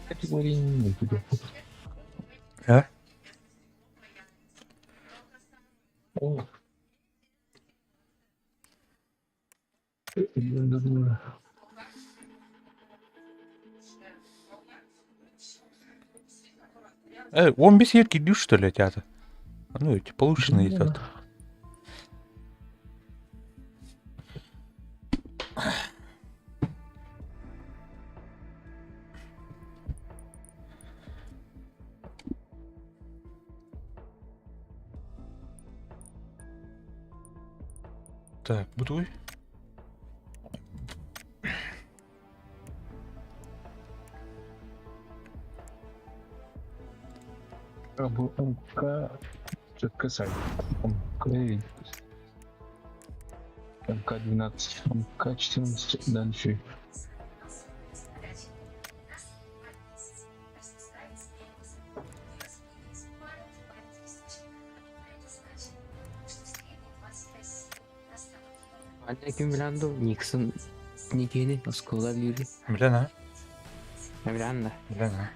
S1: Категории
S4: А? Он без ерки что ли, театр? Ну, эти полученные идет. Так, будуй.
S1: Бу МК четко сайт. МК МК-12, МК-14, дальше.
S2: Анна ким билэн дуу, Никсон Никини оскуола диир.
S4: Билэн а?
S2: Билэн да.
S4: Билэн а?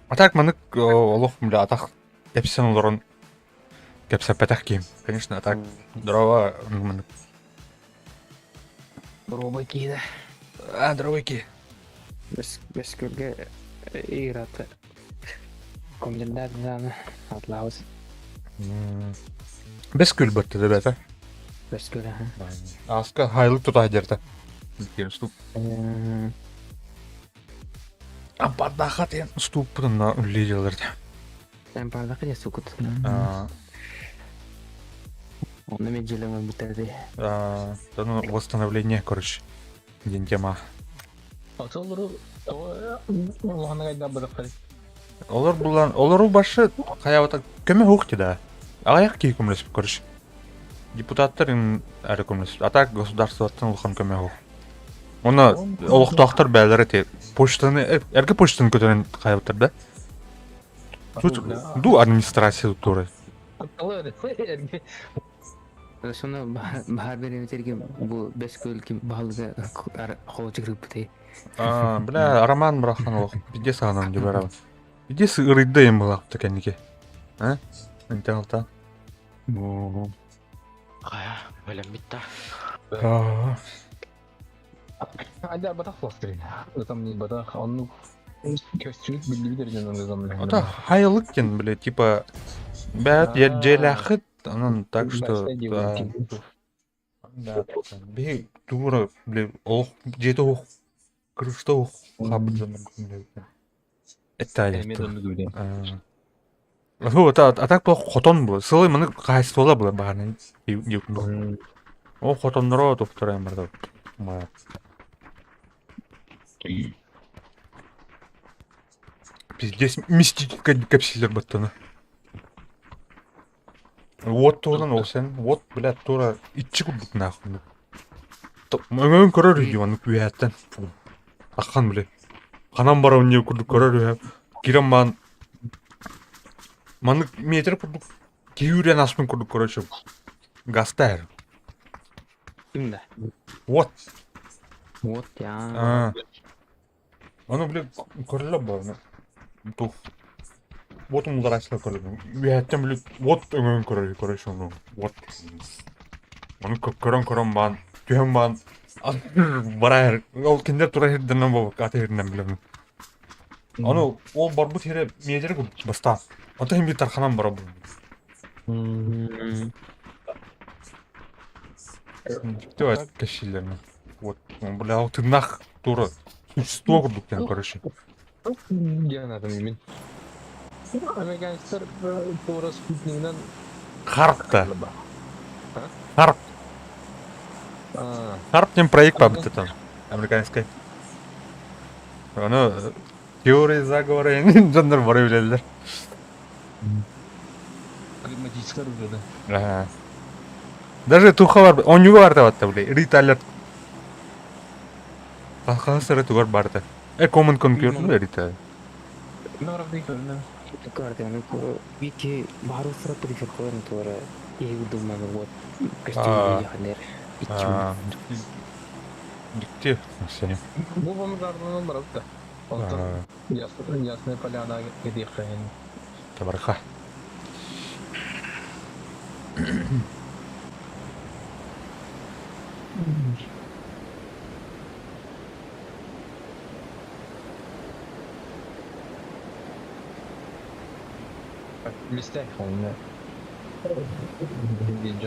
S4: А так маннык олох бля атах кэпсэн олорон кэпсэппэтэх киһим. Конечно, а так здорово маннык.
S2: Доруобай киһи да.
S4: А, здоровый киһи.
S2: Бэс бэскүргэ играта Комендантаны атлаабыт.
S4: Бэс күл бытты да бэта.
S2: Бэс күл аха.
S4: Аска хайлык тута дерта. Ступ. Ампардаха тен ступпутунна үллиделерде.
S2: Ампардаха дия сукут. Онно мен дьиэлэҥ ылбыттар
S4: Ну, восстановление, короче, диэн тема.
S1: Олору
S4: Олор булан, олору башы хаябата көмө хук да. Аяк ки көмөлөсүп короче. Депутаттар им әрі көмөлөсүп. А так государствоттан улахан көмө хук. Оны олохтоохтор бээлери те почтаны, эрге почтаны көтөрөн хаябыттар да. Тут ду администрация туры.
S2: Соны баһар береметерге бу бес көл ким баһалыга холочук рыппыты.
S4: А, бля, Роман брахан олох. Пиде саанан дебарабын. Пиде ырыйда эм булапты кэнники. А? Интен алта.
S3: Хайа, бэлэммит да.
S1: Айда батах ластырын. Там не батах, он көстүбүт билдибит эрден
S4: Ата хайылык кен, бля, типа бәт желяхыт, анан так что да, би тура, бля, ох, где-то ох, крышто ох, хабыт Это Вот, а так был хотон был. Сылы маны кайсыла была баарны. О, хотонноро топтурайм бар да. Пиздец, мистическая капсилер баттана. Вот туһунан ол сен, вот, блядь, тура иччи курдук нахуй. Мөҥөн көрөр үһү маннык үөһэттэн. Аххан, бля. Ханан барабын диэн курдук көрөр үһү. Кирэн маан маннык метр курдук киһи үүрэн аспын курдук, короче, газта
S2: Ким да?
S4: Вот.
S2: Вот я.
S4: Ону, бля, көрөллөр буолла. Тух. Вот умулараачылар көрөллөр. Үөһэттэн, бля, вот өҥөйөн көрөр, короче, ону. Вот. Ону көрөн-көрөн баан, түһэн баан, барар. Ол кинилэр турар сирдэринэн буолбакка, аты сиринэн билэбин. Ону ол барбыт сирэ миэтэрэ курдук бастаан. Онтон иһин биир тарханан барар Түбэт кэшилэрин. Вот, бля, ол тыыннаах тура существо курдук диэн короче.
S1: Дианатын мин. Американецтар тура спутнигынан
S4: Харп да. Харп. Харп диэн проект бабыт там. Американскай. Ону теория заговора дьоннор бары билэллэр.
S1: Климатическое оружие, да.
S4: Ага. Даже туха бар, онньуга бар табатта, бля, Рит алерт. Хаһыс эрэ тугар барда. Э, Common Conquer эритэ.
S2: Вики баарыстара приферхойн туора иһигудумманы вот
S4: Аа.
S2: көстүү
S4: Аа, Дикти, сени.
S1: Бу бомжардан барабыт Онтон Ясная Поляна кэтиэххэ.
S4: Табарха.
S1: Мистер онно диэн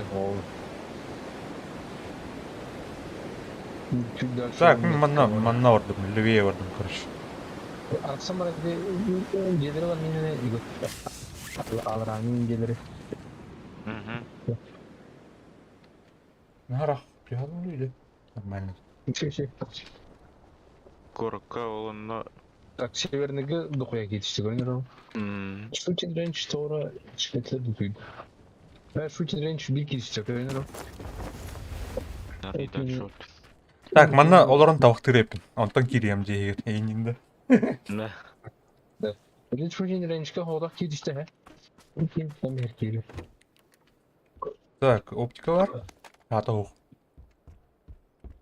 S1: дальше.
S4: Так, манна, манна бардым, левее бардым, короче.
S1: Арахсан баран дьиэлэри бар мине алраанын дьиэлэри.
S4: Нарах, приходим люди. Нормально.
S3: Куоракка ол онно
S1: Так, северныйга дохуя кетишти көрүнөр. Shooting range туора шпетлер дутуйд. Бә shooting range бир киришти көрүнөр.
S3: Арый дальше.
S4: Так, манна олорон табахтыр эппин. Онтон кириэм дьиэһигэр эйининде.
S3: Да.
S1: Бир shooting range'ка хоодох киришти хэ. Ким там бер кири.
S4: Так, оптика бар. Хата ух.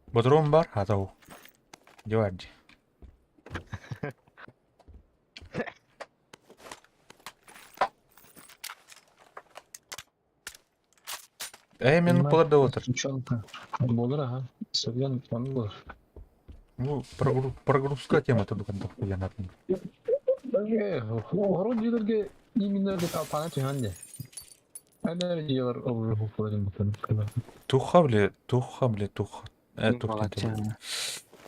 S4: Бодром бар, хата ух. Дьэ Э, мен полар да отыр.
S1: Девчонка. Болор, ага. Сөген он болор.
S4: Ну, прогрузка тема то дукан дохуя надо.
S1: Хорон дьиэлэргэ именно талпана түһэн де. Әнәр дьиэлэр олору хуппаларын бутын.
S4: Туха, бле, туха, бле, туха. Э, тух.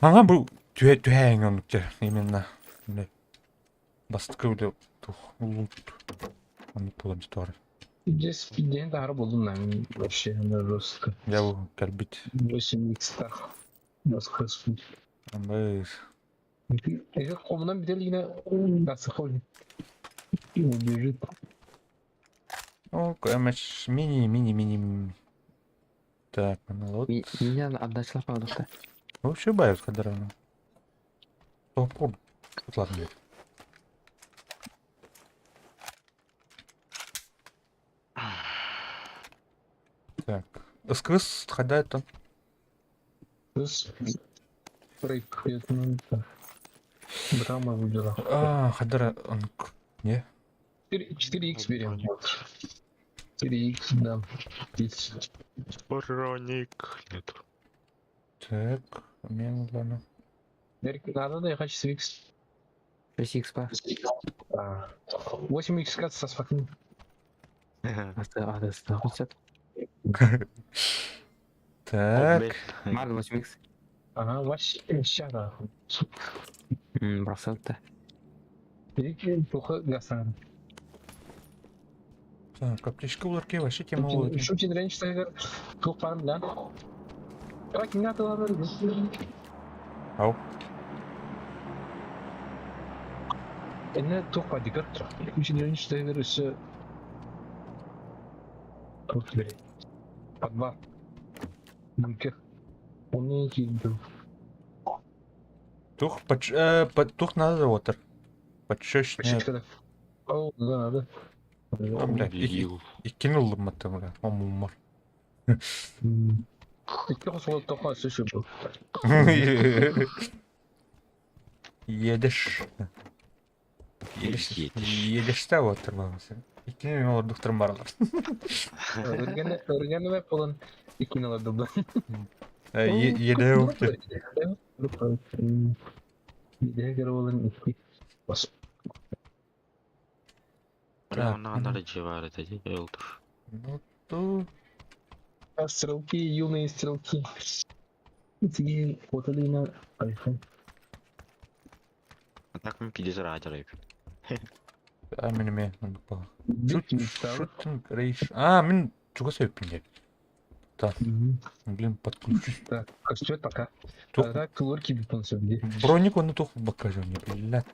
S4: Ага, бу түһэ түһээн оннук именно. Бле. Бастыкы бле тух. Лут. Оннук буолан туар.
S1: Здесь день тахара болдум мен вообще на жестко.
S4: Я бу кэлбит.
S1: 8 икстах. Воскрес.
S4: Амбай.
S1: Эгер комунан бителигине гасыхол. Убежит.
S4: О, МХ мини, мини, мини. Так, ну вот.
S2: Меня отдача правда.
S4: Вообще бают хадарана. Топор. Ладно, блядь. Так. Сквыз хадает там.
S1: Кыз Драма выдела.
S4: А, хадара онк. Не?
S1: 4х берем. 4х, да.
S3: Броник. Нет.
S4: Так, мен ладно.
S1: Надо да, я хочу 4х.
S2: 6х па.
S1: 8х со сфакни.
S2: А, да,
S4: Так.
S2: Мар 8х.
S1: Ага, вообще ща
S2: Бросал-то.
S1: Плохо гасан.
S4: Так, аптечка булар вообще тема болады.
S1: Shooting range тайгер тух парым да. Так, не надо ладно.
S4: Ау.
S1: Эне тух падигер. Shooting range тайгер еще тух бери. По два. Бункер. Он не кидал.
S4: Тух, поч, тух надо отыр. Подщечная.
S1: О, да, надо.
S4: А, бля, иккини ыллым бля, омуммар.
S1: Икки хосолот тоха сөшө бу.
S4: Едеш. Едеш. Едеште отыр бабасы. Иккини мен олар барлар.
S1: Өргәне өргәне вә болан иккини алар дубла.
S4: Еде өкті.
S1: Еде кер болан икки. Бас.
S3: Бля, она надо бар это элтер.
S4: Ну то
S1: Стрелки, юные стрелки. Тиги хотелина айфон.
S3: А так мы пиздец радио.
S4: А мен эме па. Shooting range. А, мен чугас өппин Так. Блин, подключусь.
S1: Так, костюм пока. Так, тулор кибит он.
S4: Броник он тух бакажу мне, блядь.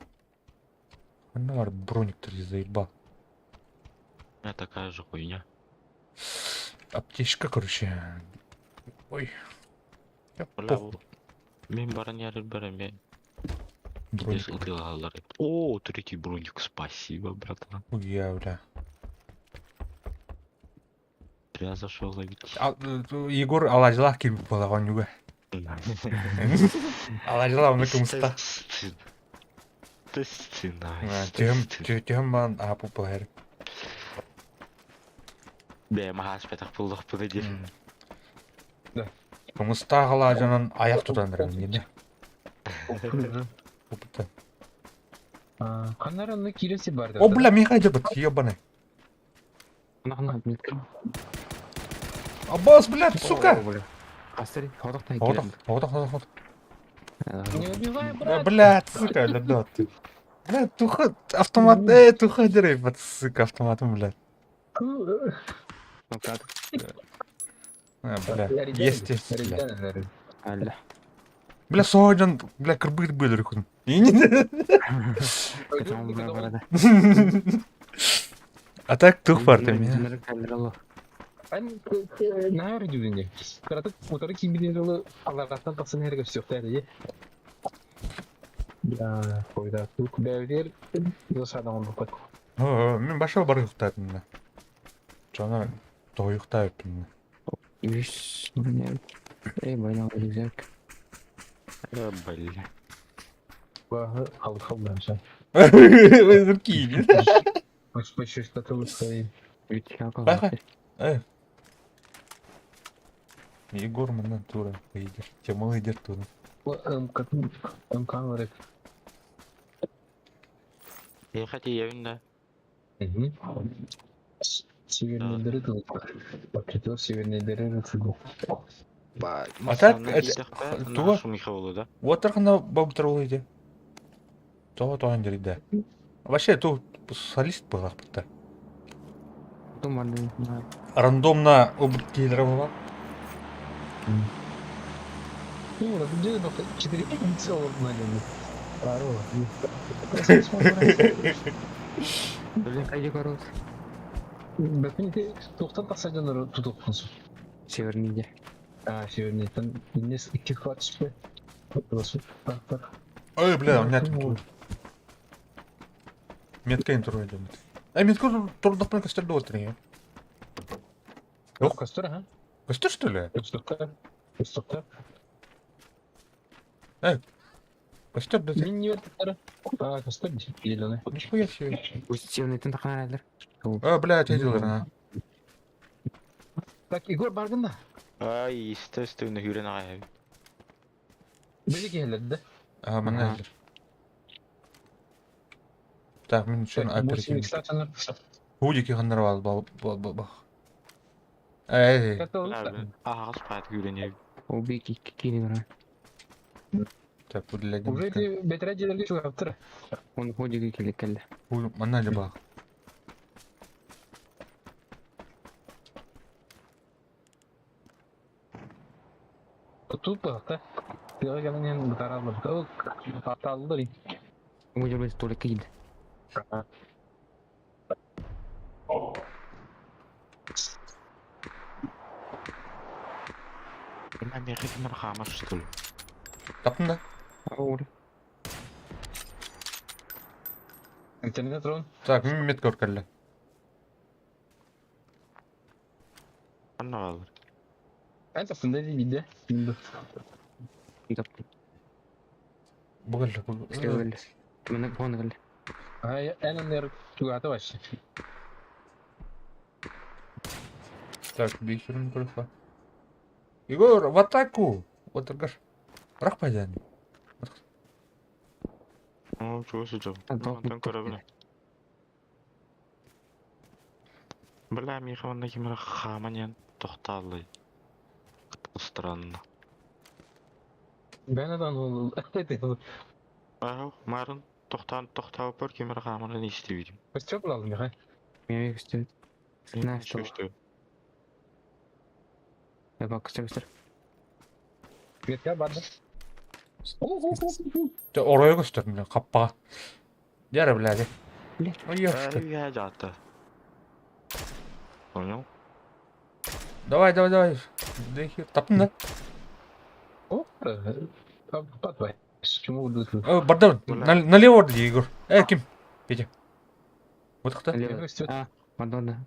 S4: Она бар броник ты заебал.
S3: У меня такая же хуйня.
S4: Аптечка, короче. Ой. Я
S3: Бля,
S4: похуй.
S3: Мин баран ярыр эмиэ
S4: Броник.
S3: ытыалаһаллар эбит. О, третий броник, спасибо, братан.
S4: Уя, бля.
S3: Зря зашел ловить.
S4: Егор алаадьылаах киирбит буолла оонньууга. Алаадьылаах онно кымыста.
S3: Естественно.
S4: Түһүм түһүм баан ааппыт буолар.
S3: Бэйэм аһааспатах буоллахпына диэн.
S4: Кымыстаах алаадьынан айах тутан эрэр иннинэ. Опыта.
S1: Ханна эрэ онно киирэ сир баар
S4: О, бля, миэхэ дьабыт, ебаный. Аббас, блядь, сука!
S2: Астри, ходох
S4: Ходох, ходох, ходох, ходох.
S1: Не убивай, брат!
S4: Блядь, сука, ледот ты. Блядь, туха, автомат, туха дерей, вот, сука, автоматом, блядь. А, бля, есть, есть, бля. Бля, соһон, бля, кырбыыр быылыр күн. А так тух бар ты меня.
S1: Наһаа үрдүгүнэ. Кыратык утары киирбитин дылы аллараттан тахсан иһэргэ өстөөхтөр дии. Бля, койда тук бэйбитигэр засада оҥорбуппут.
S4: Мин башал барыахтаатым. Чона тоһуйуктаабыппын.
S2: Үс, эй, байнал рюкзак.
S3: Бля.
S1: Баһы халыхал бэмсэ.
S4: Киин.
S2: Эй.
S4: Егор манан тура ыйдыр. Тема ыйдыр тура.
S1: МК барык.
S3: Миэхэ тиийэбин да?
S1: Северный дыры Пакетер северный дыры рыцыгу.
S4: А так, туга?
S3: Шумиха болу да?
S4: Уотархана бабытар ол иде. Тоҕо тоҕон дьэрийдэ. Вообще, ту солист буолаахпыттар. Рандомно обут киһилэрэ буолла.
S1: Ну, где четыре целых на нем. Бэпин туохтан тахса дьоннору тутуохпун
S2: Северный
S1: А, северный. Там несколько хватит.
S4: Ой, бля, у меня тут. Метка им туру идем. А метка турдахпын костер дуотыр.
S1: Ох, костер, ага.
S4: Костер, что ли?
S1: Костер. Костер.
S4: Костер, да.
S1: Мин А, костер зеленый.
S4: Нихуя себе.
S2: Северный таханалар.
S4: А, бля, я делаю, а.
S1: Так, Егор баргын да.
S3: Ай, естественно, хүрен ағай.
S1: Били келді да.
S4: А, мана Так, мин шын оперативник. Худики ханнар бал бал бал бал. Эй.
S3: Ағас пат хүрен
S2: Убей кини
S4: Так, бу для
S1: Уже бетре жерлерге чугаптыр.
S2: Он ходики келе келді.
S4: Мана ли бах.
S1: Тут бах, Тыга келген бутаралды. Аталды.
S2: Бу жерде толик кийди.
S3: Мен мехе кимер хамар, что ли?
S4: Таптың да?
S2: Ауыр.
S1: Интернет рон.
S4: Так, мин метка көркәлле.
S3: Анна балыр.
S1: Эн таптың да дейді.
S2: Таптым.
S4: Бүгәлле,
S2: Келді. Мына фон келді.
S1: Ай, эн аннер тугата вообще.
S4: Так, бихерин көрөхва. Егор, в атаку! Вот торгаш. Рах пайдан.
S3: О, чего сидел? Мантан көрөбүн. Бля, миха манна кимер хаманен тохтаалый. Странно.
S1: Бен адан ол.
S3: Ах, марын тохтаан тохтаап бер кимер хаманен истебидим.
S1: Костер булалым миха.
S2: Мен костер. На, что?
S3: Что?
S2: Я бак костер костер.
S1: Метка барды.
S4: Те оройо көстөрдүм каппа. Яра блядь.
S2: Блядь.
S4: Ой, ёшка.
S3: Я жата. Понял?
S4: Давай, давай, давай. Дехи. Таптың да?
S1: О,
S4: Барда, налево орды, Егор. Ким? Петя. Вот кто?
S2: А, Мадонна.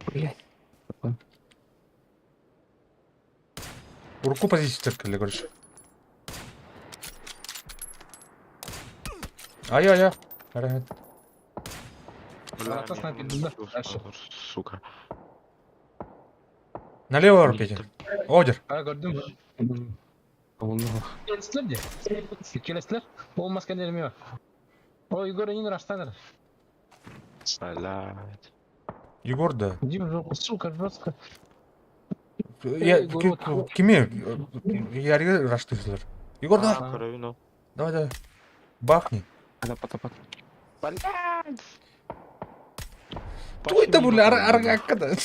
S2: Блять.
S4: Руку позиция кэллэ, короче. Ай-ай-ай. Рахмет.
S3: Бля,
S1: Ата снайпер, да, дальше.
S3: Сука.
S4: Налево бар, Петя. Одер.
S1: А, көрдүм. Келестилер де. Келестилер. Ол маскалер ме. О, Егор не растаныр.
S3: Блядь.
S4: Егор, да.
S1: Дим, жопу, сука, жестко.
S4: Я,
S1: Егор, вот.
S4: кими? Ярига раштырдылар. Егор, давай.
S3: Көрөбүн ол.
S4: Давай, давай. Бахни.
S2: Пата-пата.
S3: Блядь.
S4: Кто это, бля, аргаккада?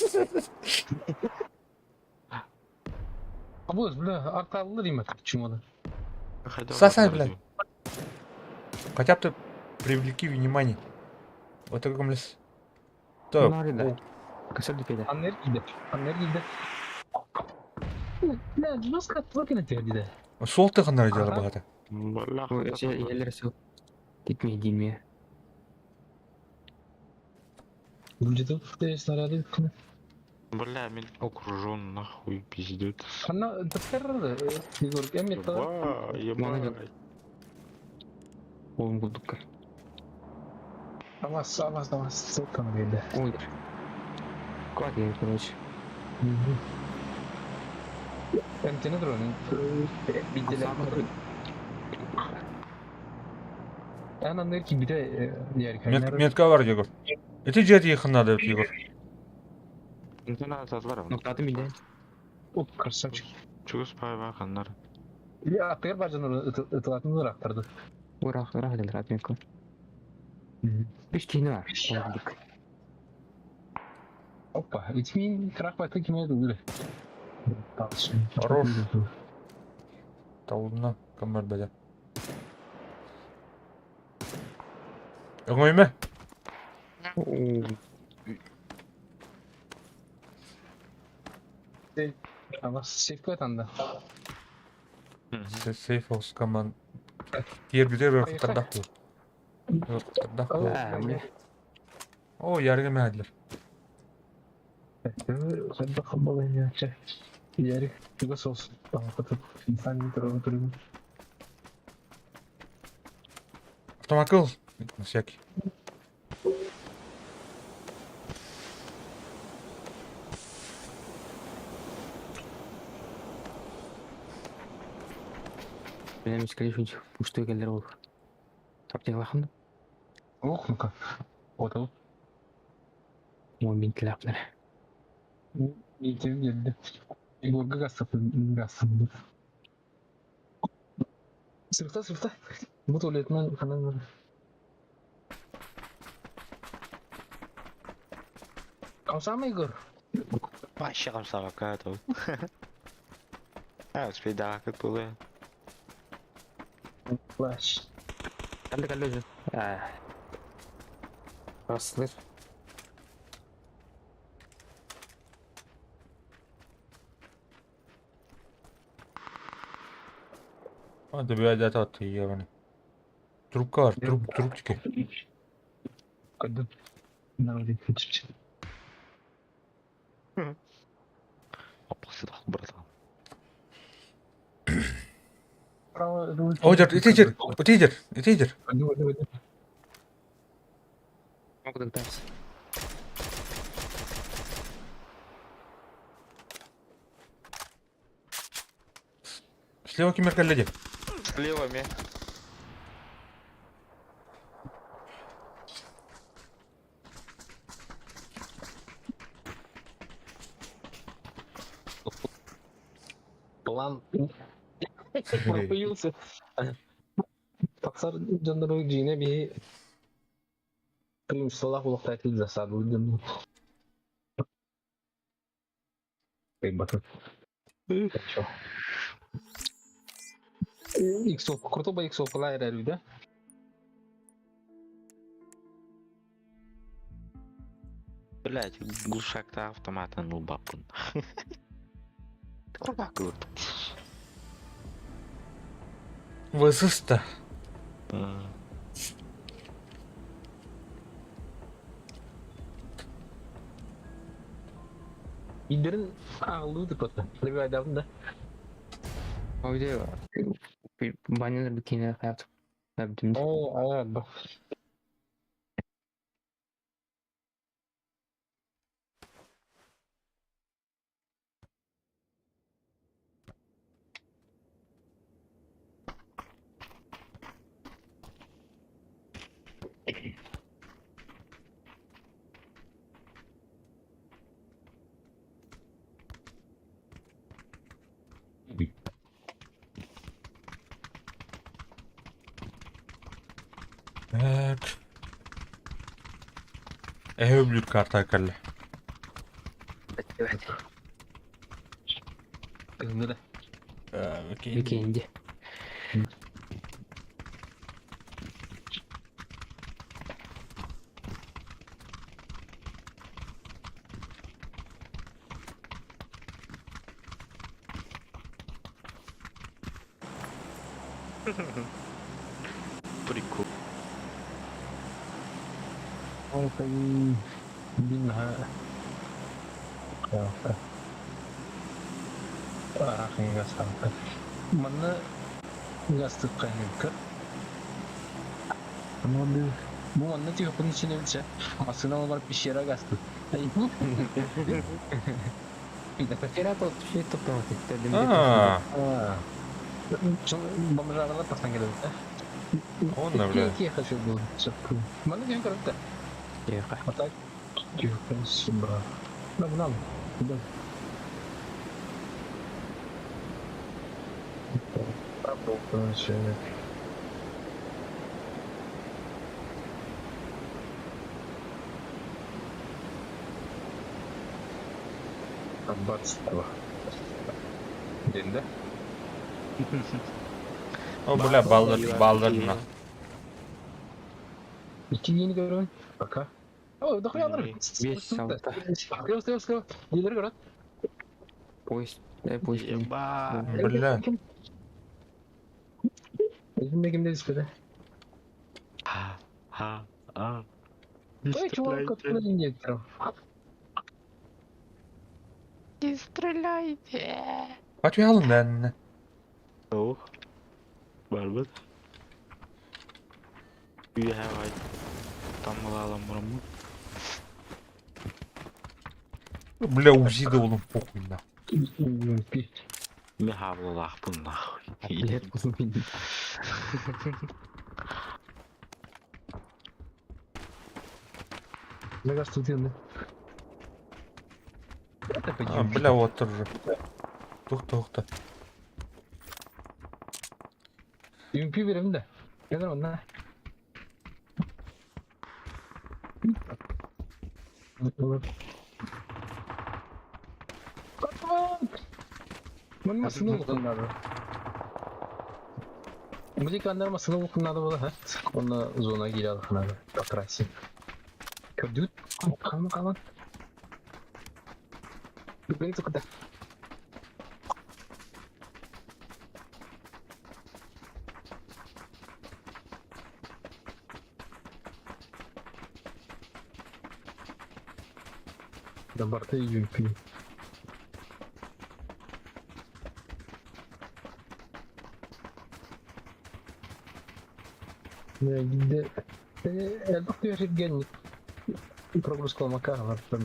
S1: А вот, бля, аркалылар има почему-то.
S4: Сосай, блядь. Хотя бы ты привлеки внимание. Вот таком лес. Так.
S2: Нарыда. Косар дипеде.
S1: Аннер кийди. Аннер кийди. Бля, жестко твокин тегиде.
S4: Сол тыгыннар дело богато.
S3: Бля,
S2: Елер су. Титме диме.
S1: Где-то снаряды.
S3: Бля, мен окружен нахуй, пиздец.
S1: Она таттар Егор, эмме
S3: Ебать, ебать.
S2: Oğlum bulduk.
S1: Авас, авас, авас, ссылка на видео.
S2: Ой. Как я, короче.
S1: Эмтени дрон. Биделер. Ана нерки биде ярик.
S4: Метка бар, Егор. Это жер якын надо, Егор.
S2: Ноктаты биле.
S1: Оп, красавчик.
S3: Чугус пай ханнар.
S1: Я атыр бажан ытылатын ырактарды.
S2: Урах, урах дел ратмекко. Беш тині бар. Bulduk.
S1: Опа, итмин крах баты киме дуле.
S4: Хорош. Талына камер бәле. Оңойма?
S1: Авас сейф анда.
S4: Сейф хаус команд. Тер битер кытырдак бу. Кытырдак бу. О, ярыга мәдлер.
S1: Хәдда хаббалын я. Ярик, туга сос. Инсан туры туры.
S4: Автомакыл. На всякий.
S2: Benim скорее всего пустой келдер ол. Таптың
S1: Ох, ну-ка. Вот ол.
S2: Он бин тіләплер.
S1: Итем geldi. Егорга газ газ. Сырықта, сырықта. Бу туалетінен қанан Камсама, Егор?
S3: Вообще камсаға то. А, успей да, как было.
S1: Флаш.
S2: Калды калды өзі. Расылыр.
S4: А, да бля, ебаный. Трубка бар, трубчики.
S1: Кайда? Народи кыччы.
S3: Опасы да, братан.
S1: Право.
S4: Одер, итидер, итидер, итидер.
S2: Могу догадаться.
S4: Слева кимер коллеги.
S3: Слева ме.
S1: План появился. Тақсар жандыры жине би преимуществолах улуктайтыл засаду. Чё? Иксов, круто бы иксов лайер да?
S3: Блять, глушак-то автомата ну бабкун. Как вот.
S4: Высыста.
S1: Индерин ағылыы туппата. Лебедабын да.
S2: Ойде баннер бикини хаят. Набдим.
S1: Оо, аа,
S4: Так. Эһэ өлүүр карта кэллэ.
S1: Кыһыҥҥы да.
S4: Окей.
S2: Бикинди.
S3: Прикол.
S1: Ол бин наһаа Арахыҥҥа Манна гастыкка Бу манна тихопын ичинэ билсэ. Массыына бар пещера гасты.
S2: Пещера тот şey топтома теттердим.
S4: Аа,
S1: Бомжаралар тахсан келебит.
S4: онно бля.
S1: Тихо хочу был. Манна дьон көрөттө.
S2: Тихо.
S1: А так тихо, спасибо. Нам, нам. Да. Короче. Аббатство. День, да?
S4: О, бля, баллар, баллар на.
S1: Икки yeni görün. Пока. О, да хуя алар.
S2: Бес алта.
S1: Слева, слева, слева. Нелер көрөт?
S2: Поезд. Поезд.
S3: Еба.
S4: Бля.
S1: Өзүм кимде түспөдү.
S3: Ха, ха, а. Не
S1: Ой, чувак,
S3: стреляйте.
S1: откуда не
S3: Не стреляйте.
S4: Отвял
S3: Ох. Барбыт. Үйэ вай. Таммалаалам мураммут.
S4: Бля, УЗИ да oğlum похуй на.
S3: Ми хаблалаахпын нахуй.
S2: Билет болсын.
S1: Мне кажется, тут
S4: А, бля, вот тоже. Тух, тух, тух.
S1: UMP беремин да. Кедер онна. Мын масыны улукуннады. Музыканнар масыны улукуннады була, ха? Онна зона кире алханады. По трассе. Көрдүт? Калма калма. Бен тукта. Да барты UMP. Элбэх түһэрген прогрузка макар там.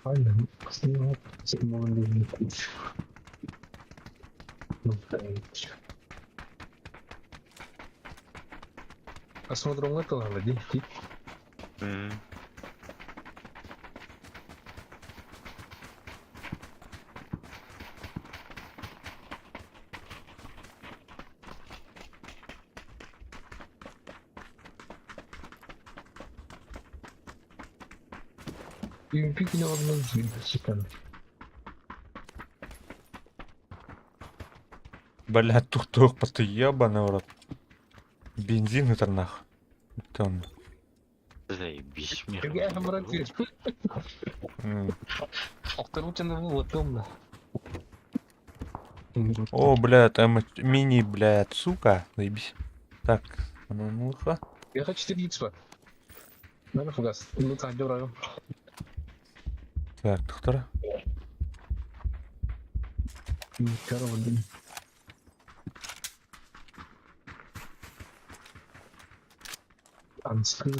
S1: Aynen. Aslında Осмотром этого дии. UMP кини орнун чикан.
S4: Бля, тух тух ты ебаный в рот. Бензин это нах. Это он.
S3: Заебись,
S1: Я мрак. Авторучно вот.
S4: О, бля, там мини, блядь, сука. Заебись. Так, ну-ка.
S1: Я хочу 4 икс. Наверное, фугас. Ну, так, дёраю.
S4: Так, доктора.
S1: Корова, блин. Анскы.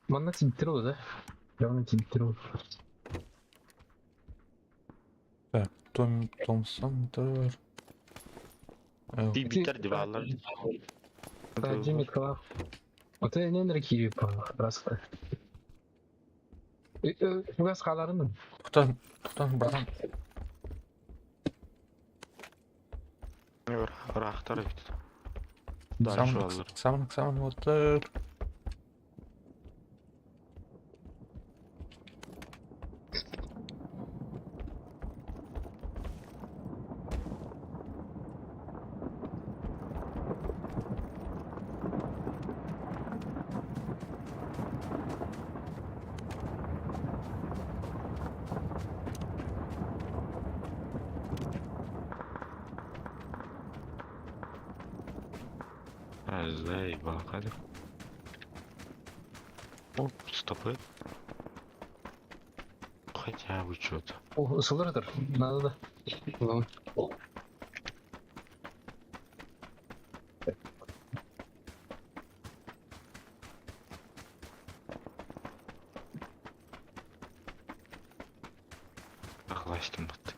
S1: Манна типтер да? Явно типтер.
S4: Так, Том, Томсон, Тор.
S3: Ти битер дивалар.
S1: Да, Джимми Клав. Вот это не наркиви по раска. Фугас халарын.
S4: Тоқтан, тоқтан, братан.
S3: Рахтар бит. Дальше алыр.
S4: Самын, самын, вот.
S3: Заебал, hadi. О, стопы. Хотя бы что-то.
S1: О, ысылыр. Надо да.
S2: Лон.
S3: Охластим вот.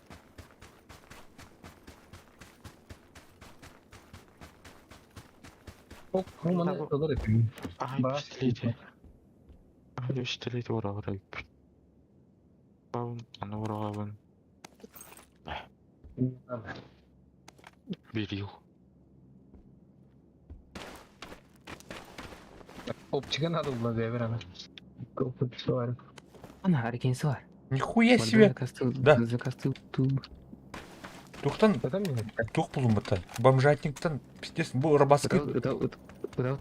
S1: О, мана ылыр эпим.
S3: Ай,
S1: Бас.
S3: пистолети. Ай, пистолети ура ура. Баун, аны урагабын. Берил.
S1: Оптика надо было бер Оптика var.
S2: Ана, аркенси бар.
S4: Нихуя себе! Да.
S2: Закастыл ту.
S4: Тухтан,
S1: Это мне.
S4: тух булум это. Бомжатниктан, пиздец, бу рабаскы.
S2: Куда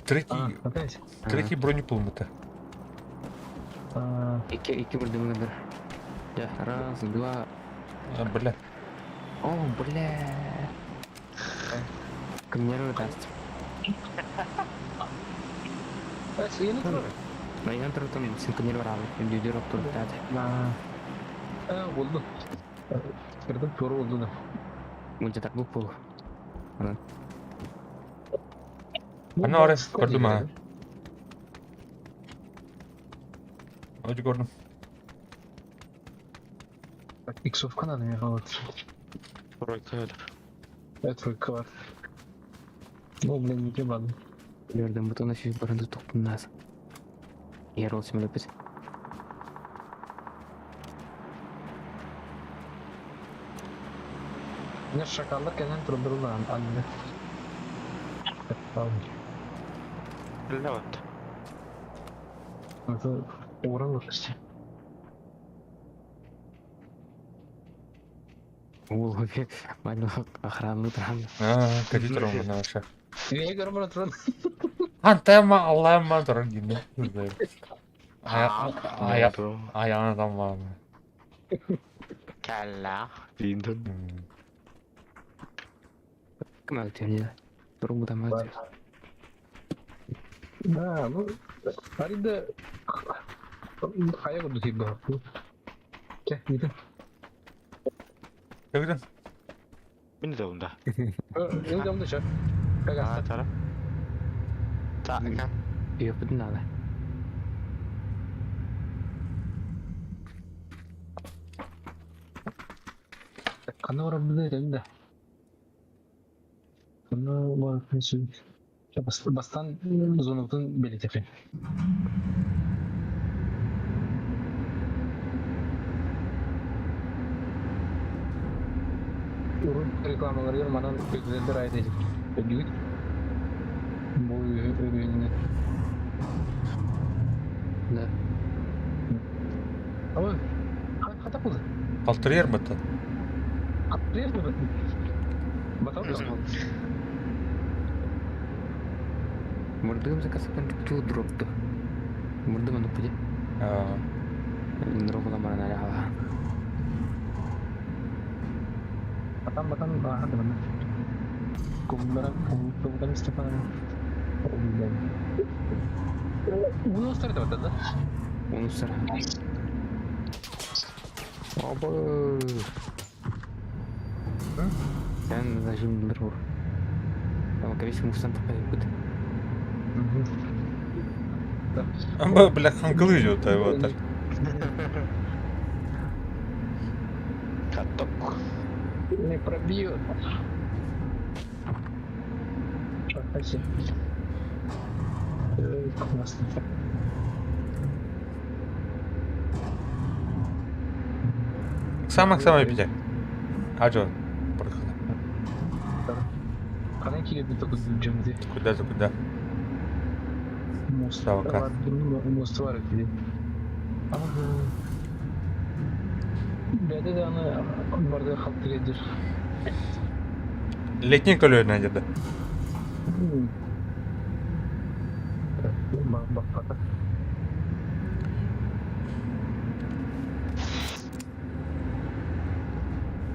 S4: Третий,
S1: А, опять.
S4: третий бронепулум это.
S1: А,
S2: Ики, ики бир Да, раз, два.
S4: А, бля.
S2: О, бля. Камеру даст.
S1: я не знаю.
S2: Но я там синконировал, люди тур дать.
S1: А, oldu. Kırdım doğru oldu da.
S2: Мульти так был.
S4: Ana oraya gördüm ha. Hadi gördüm.
S1: X of kanalı ya вот.
S3: Тройка алыр.
S1: Evet тройка var. Ну, блин, не ебаный.
S2: Gördüm бутона сүйүп барынды токтун нас. Ер ол семелепет.
S1: Ne şakallar kendini durdururlar anne. Tamam.
S3: Бля, вот.
S1: Это ура işte.
S2: Ол майлы охрану туран.
S4: А, кредитор он наша.
S1: Niye görmün oturun?
S4: Антема Allah'ım durun dinle. Aya aya ayağına adam var mı?
S3: Калла. Диндон.
S2: Ким өтөндө? Туруп бутам өтө.
S1: Ha, bu Arida kaya kurdu gibi. Gel gidelim.
S4: Gördün.
S3: Мин да унда.
S1: Ne zaman dışarı?
S3: А,
S1: Kagasta.
S3: тара. Так.
S2: Үйөпүтүн ала.
S1: Kanı var bir de. Kanı var bir Бастан зонутун белетепи. Урун рекламаларыгар манан көтүдэлдер айда өдүгүт. Бу өрүүнү.
S2: Да.
S1: Ама хата булды.
S4: Калтырыр мы?
S1: Каптырыр Батал.
S2: Мурдым закасапан ту дропту. Мурдум оннук били. Нуру булан баран эрэ халаһа.
S1: Батан батан бааһа дымана. Кумнара кумтан Степан. Уну устар да да?
S2: Уну устар. Оба. Sen зажим бир Там кабис мустан тапай бут.
S4: Амба, бля, ханкылы идет, вот.
S3: Каток.
S1: Не пробьет. Спасибо. Классно.
S4: Самак-самай пите. Ажо. Бархана.
S1: Канай килеби только джемди.
S4: Куда за куда?
S1: Мост.
S4: Савака.
S1: Мост var idi. Бәде да аны барды хаттыр едир.
S4: Летний көлөөнө деді.
S1: Бак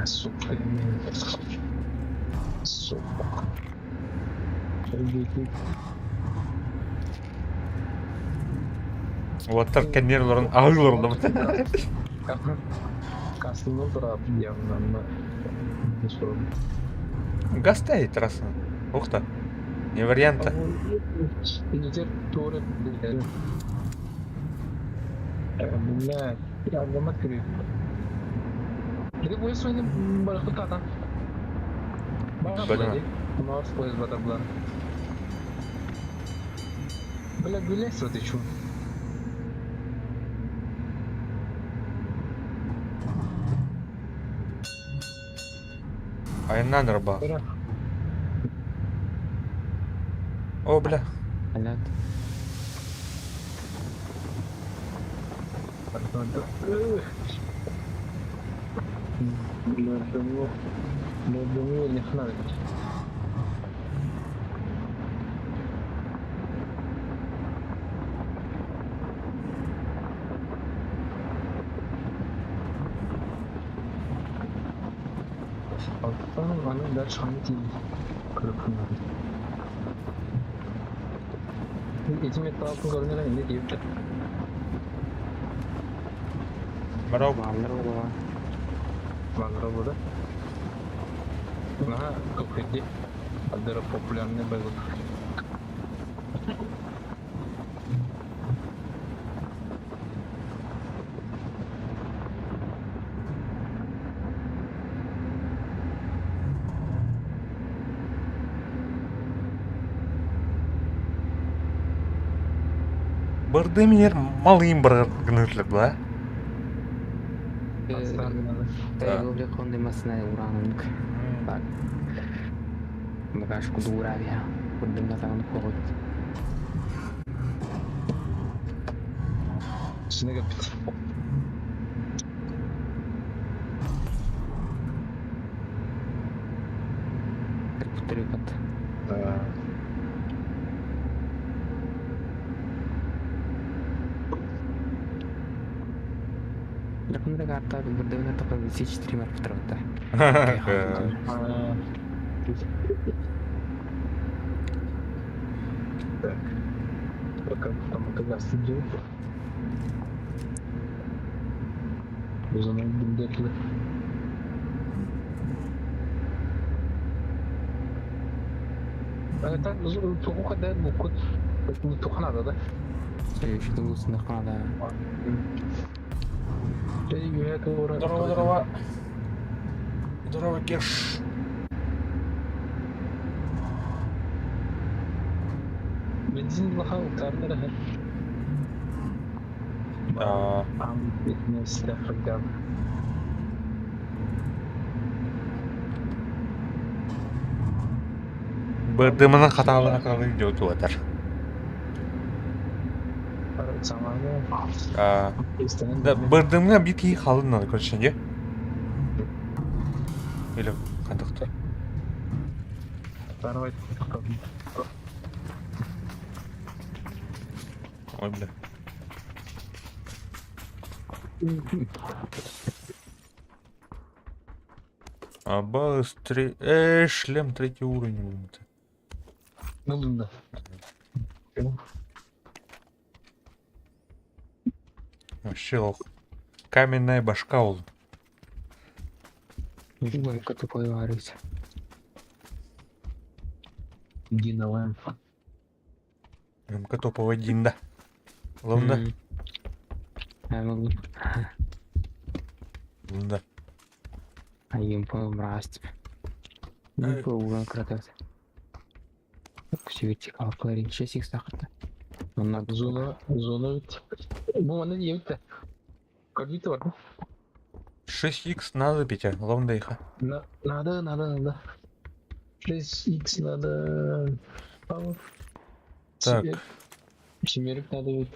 S1: Сука. Сука.
S4: Уоттар кэннер олорон аһыы олорон.
S1: Кастымны турап явно.
S4: Гастай трасса. Ух ты. Не варианта.
S1: Инженер туре Бля, я автомат кирик. Или поезд ойны барахтан.
S4: Бля.
S1: Мас поезд батар. Бля, гуляй ты чё?
S4: Айнан раба. О, бля.
S2: Алят.
S1: Алтан аны дальше ханити көрүп. Этими талпын көрүнөр эмне дейт.
S4: Барау.
S2: Баллар ола.
S1: Баллар ола. Наха көпөдө. Адыр популярный был.
S4: Барды минер малыйм бар гынырлык ба.
S2: Да. Добре конде масна уранук. Так. Багаж куду уравия. Кудым на там ход.
S1: Синеге бит.
S2: Трепот.
S1: Да.
S2: Якында карта бирдебин тапа 4 мар путырбатта.
S1: Так. Пока там оказался идет. Uzun bildirdi. Evet, тоғуға да мүмкін. Тоқанада да.
S2: Шүтүн қанада.
S4: Здорово, здорово. Здорово, Кеш.
S1: Бензин лаха утарнара.
S4: Да.
S1: Ам битнес да.
S4: Бардымынан хатаалы акалы идет уатар. Да, бардымга бит ки халын надо, короче, не? Или кандыкты? Ой, бля. Абас, три... шлем третий уровень был.
S1: Ну да.
S4: Вообще ох. Каменная башка ол.
S2: Ой, тупой варится.
S1: Дина Лэм.
S4: МК топовый Динда. Лунда.
S2: Я могу.
S4: Лунда.
S2: А им помрасть. Ну, по кратать. Күсүгү алкаларын 6 сақырды. Онна
S1: Зона, зона ведь. Бу манна диэбит Кредит бар.
S4: 6х надо пить, а? Лунда их.
S1: Надо, надо, надо. 6х надо. Павел.
S4: Так.
S1: Семерик надо ведь.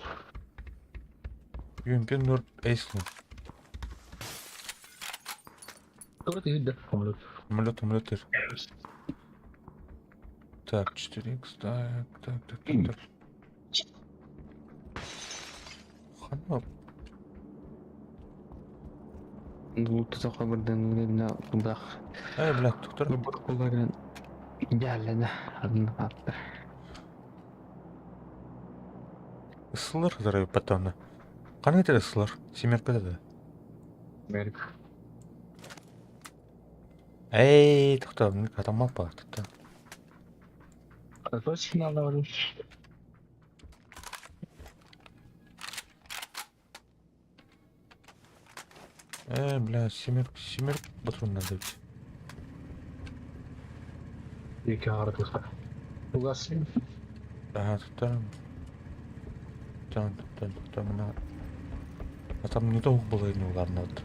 S4: ЮМП Норд Эйслу.
S1: Кто ты видишь, да? Самолет.
S4: Самолет, самолет. Так, 4х, так, так, так, так, так. Хана.
S2: Луту сақырдын бұдақ.
S4: Эй, блядь, доктор.
S2: Бұд қолдарын Gəldi. Adını attı.
S4: Исылар здоровье потом. Қандай это исылар? Семерка да.
S1: Семерик.
S4: Эй, тоқта, мен атамал па, тоқта.
S1: Точно надо вроде.
S4: Бля, семерка, семерка патрон надо ведь.
S1: Екі ары Тугас.
S4: Ага, тоқта. Тоқта, тоқта, тоқта, мына. А там не долго было, ну ладно. Вот.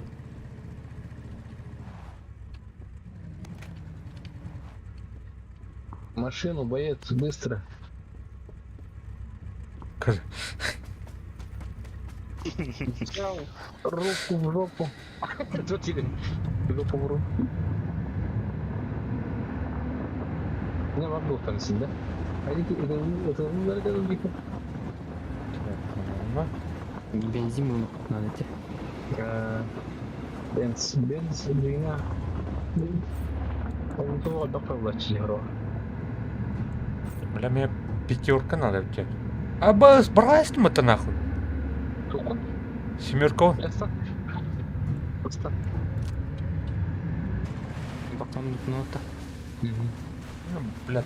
S1: Машину, боец, быстро.
S4: Скажи.
S1: Взял руку в жопу. Что тебе? Жопу в руку. Не могу там да? А это это
S4: Так,
S2: Бензин bunu надо.
S1: Бенз, бенз, двина. Он того доправлять
S4: Бля, мне пятерка надо у тебя. А бас, брась это нахуй.
S1: Тухун?
S4: Семерка он.
S1: Достан. Достан.
S2: Бакам нота.
S4: Ну, бля.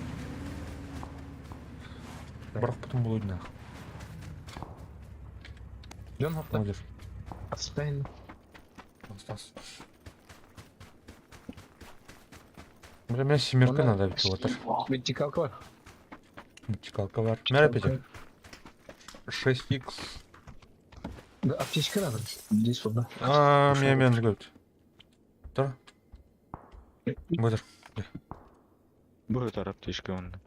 S4: Брах потом будет нахуй.
S1: Джон Хопта.
S4: Молодежь.
S1: Отстань.
S4: Остался. Бля, мне семерка надо ведь вот.
S1: Вертикалка бар.
S4: Вертикалка бар. Мера пятерка. 6х.
S1: Да, аптечка надо. Здесь вот, да.
S4: А, мне мен говорит. Да. Быдыр.
S3: Бу аптечка онда.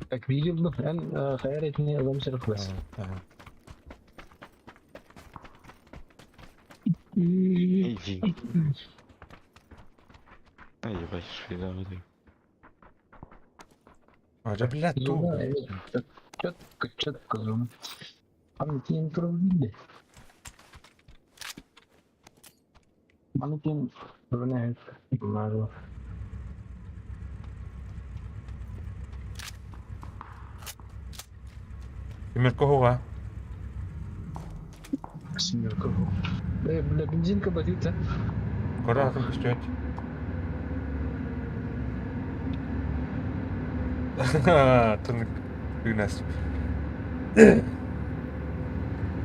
S1: Как видел, ну, эн хайр этни адам сырқлас.
S3: Иди. Ай, ебать, шведа воды.
S4: А, да, блядь, ту.
S1: Четко, четко зона. Антин провели. Антин проверяет. Надо.
S4: Семерка хуга.
S1: Семерка. Бля, бензинка бадит, а?
S4: Куда там костюет? Тын гынас.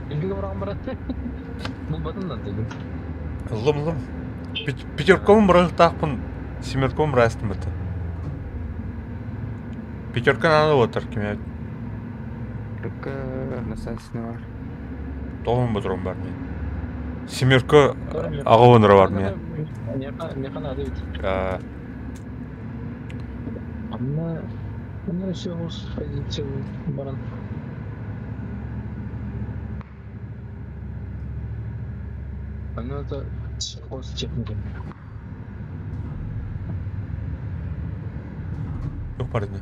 S1: Илгиге барган барат. Бул батындан дедим.
S4: Лым-лым. Пятерком брахтахпын, семерком растым это. Пятерка надо вот кеме.
S2: Только насасını var.
S4: Тоғын бұдырым бар мен. Семерка ағауыныр бар мен.
S1: Меха надо ведь. Анна, Анна все позиция баран. Она это сельхозтехника.
S4: Жоқ бар еді.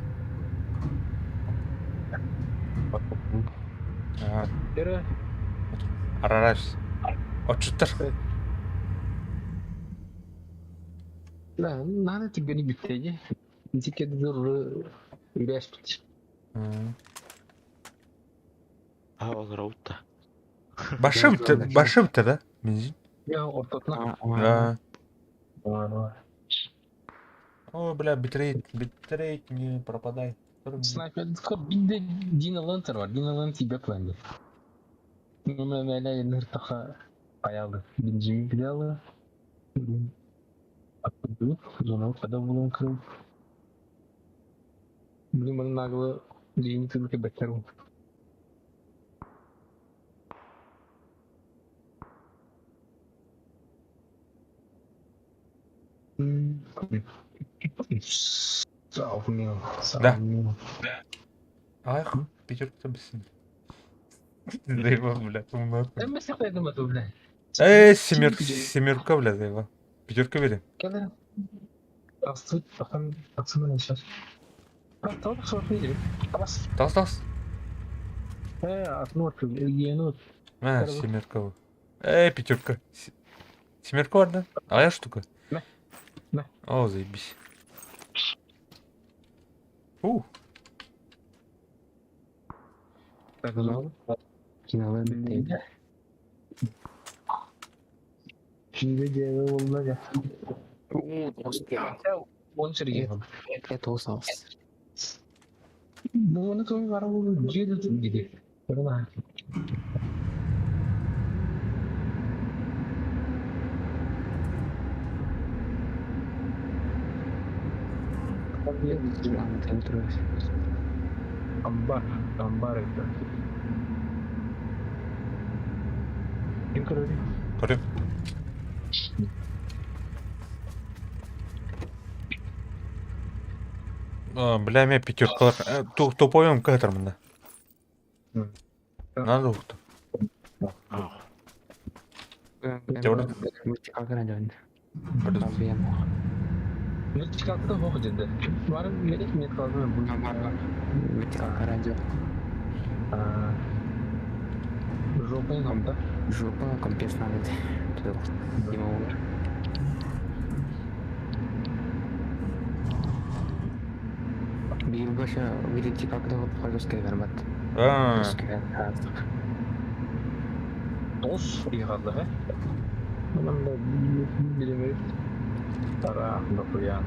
S1: Эрэ.
S4: Арарас. Отчуттар.
S1: Да, надо тебе не битеги. Дикие дыры үлэспит.
S3: А ол роутта.
S4: Башы бітті, башы бітті, да? Бензин?
S1: Я ортотuna.
S4: Да. О, бля, битрейт, битрейт, не пропадай.
S1: Снайпер bir de Dina Lanter var. Dina Lanter бэкленди. Ну, ныртаха аялы. Бензин билялы. Зона когда булан крым. Блин, мы нагло Дини тылки бэкеру.
S4: Да. Ах, пятерка бісін. Заебал, бля, нахуй. Эй, семерка, семерка, бля, заебал. Пятерка бери. Тас, тас. А, семерка. Эй, пятерка. Семерка бар, да? А я штука.
S1: Да.
S4: О, заебись. Фу.
S1: Амбар, амбар это. Ким көрөдү?
S4: Көрөм. Бля, мен пятеркалар. Тупой катер мында. Надо ухту.
S1: Вертикалда хох деді. Барып мерек мен қалдым бұл. Жопың хамда.
S2: Жопа компес надо. Биылғы вертикалда қожоске вермат.
S1: Дос иғалды, ә? Мынан да билемей. Тара дохуян.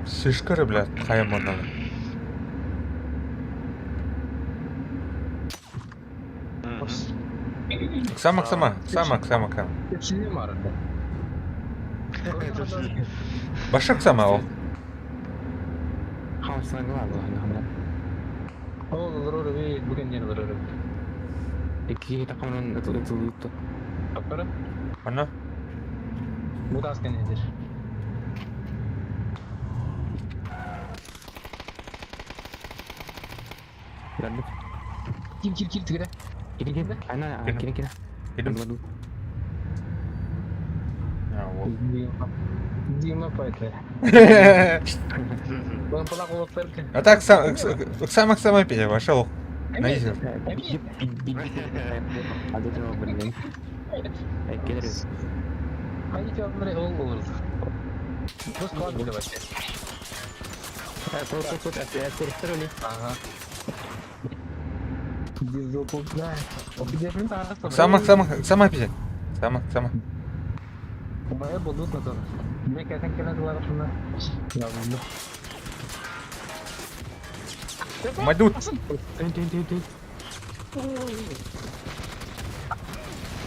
S4: Сышкары, бля, қайым орналы. Сама, сама, сама, сама, сама. Башак сама, о. Ана?
S1: Кир, кир, кир, тигре.
S2: Ана, кир, кир.
S1: Дима поэт.
S4: А так сам, сам, сам опять вошел. На изи. Сама, сама, сама опять. Сама, сама. Майдут.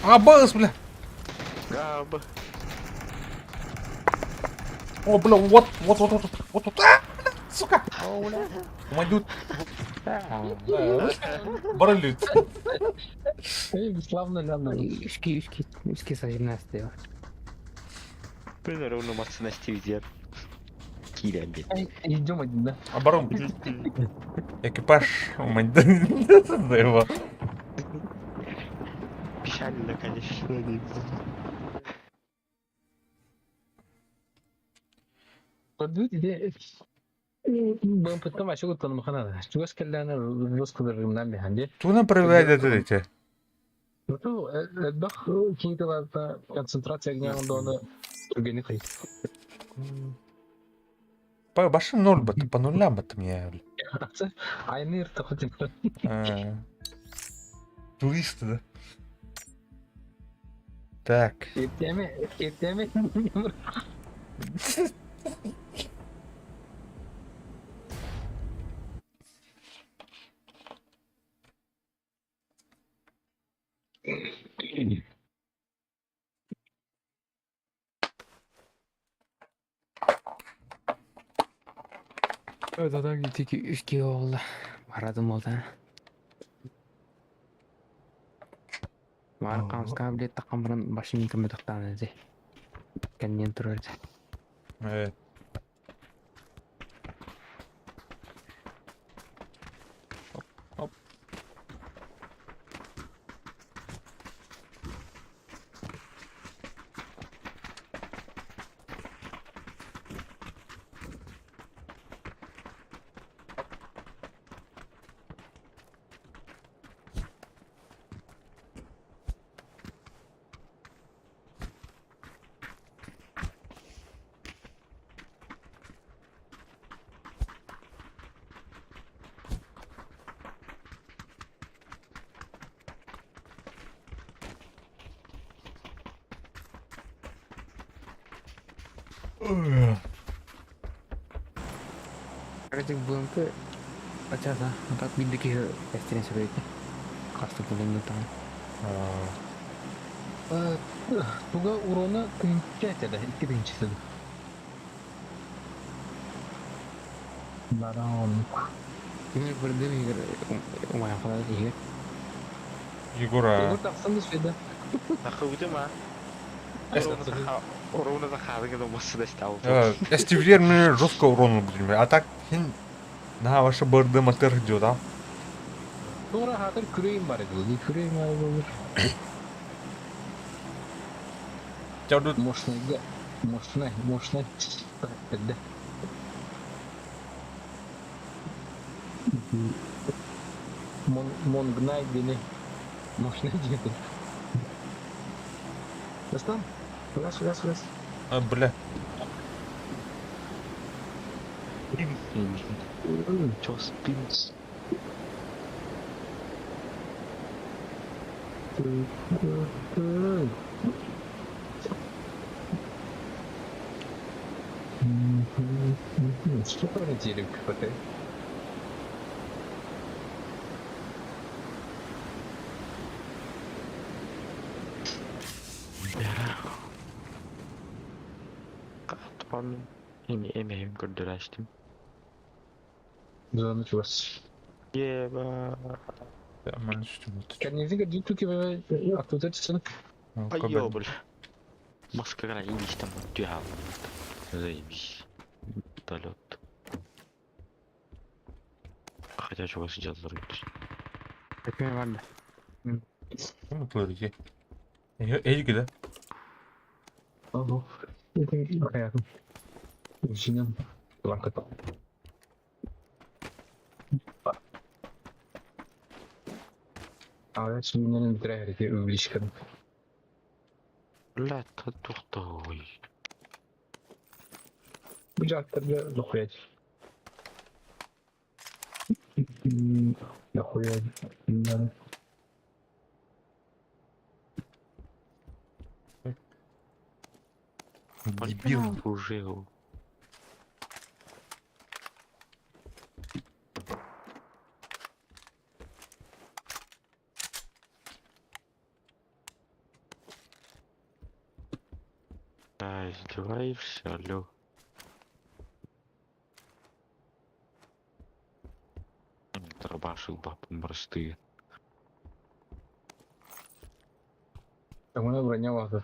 S4: А, бас, бля.
S3: Габа.
S4: О, бля, вот, вот, вот, вот, вот, вот, а, бля, сука. Майдут. Баралют.
S1: Славно лянно.
S2: Үшке, үшке, үшке сажимнасты.
S3: Мен ровно массына стивидер. Кирән бит.
S1: Идем один, да?
S4: Оборон. Экипаж. Майдут. Заебал.
S3: Печально, конечно.
S1: Подуть. БМП-тан вообще куттанымахан Чугас кэллээнэ русскаларынан биһан дии.
S4: Тугунан проверяет это?
S1: Ну, элбэх киһи концентрация огня доны түргэнник хай.
S4: По башын ноль бат, по нулям бат мне.
S1: Айныр тахытын.
S4: Туристы, да? Так.
S1: Эртеме, эртеме.
S2: Zaten gittik 3 oldu. Aradım oldu. Var kamska bile takamırın başını kömedikten dedi. Kendin turardı.
S4: Evet. Hop, hop.
S2: Artık BMP açarsa bak bildiki естен сөйлейді. Қасты бұлынды там.
S1: Туга урона тыынча этеде, икки тыынчасы. Баран.
S2: Егер бірден егер умайан қалады егер.
S4: Егора.
S1: Егор тапсам да шведа.
S3: Нахуйдым а. Урона захадыгы да мысы да стал.
S4: Эстивлер мне жестко урон будет. А так, хин на ваше барды мотор идет, а?
S1: Тура хатыр күрейім бар еді. Күрейім бар еді.
S4: Тебя тут
S1: Мощный, мощный, мощный. Эдде. Монгнай дени. Мощный дени. Достан? Раз, раз, раз.
S4: А, бля.
S3: Чё спин?
S1: Что пролетели КПТ?
S3: Катпан. Эми эми көрдөрәштим.
S1: Зона чувас.
S3: Еба.
S1: Кәрнезігі дютуки автотечсін.
S3: Айо, бля. Маска гра илиштен түйә. Заебись. Вертолет. Хотя чего сидят за
S2: Өкме барды.
S4: Мутлар ки. Эйги да.
S1: Ого. Хаятым. Жинен. Ланката. А я битре увеличкан.
S3: Бля, тухтой.
S1: Бу жактарда дохуять. Дохуять. Да.
S4: Дебил.
S3: Уже. Да, издеваешься, алло. Дробашил бабу простые.
S1: Там она броня ваза.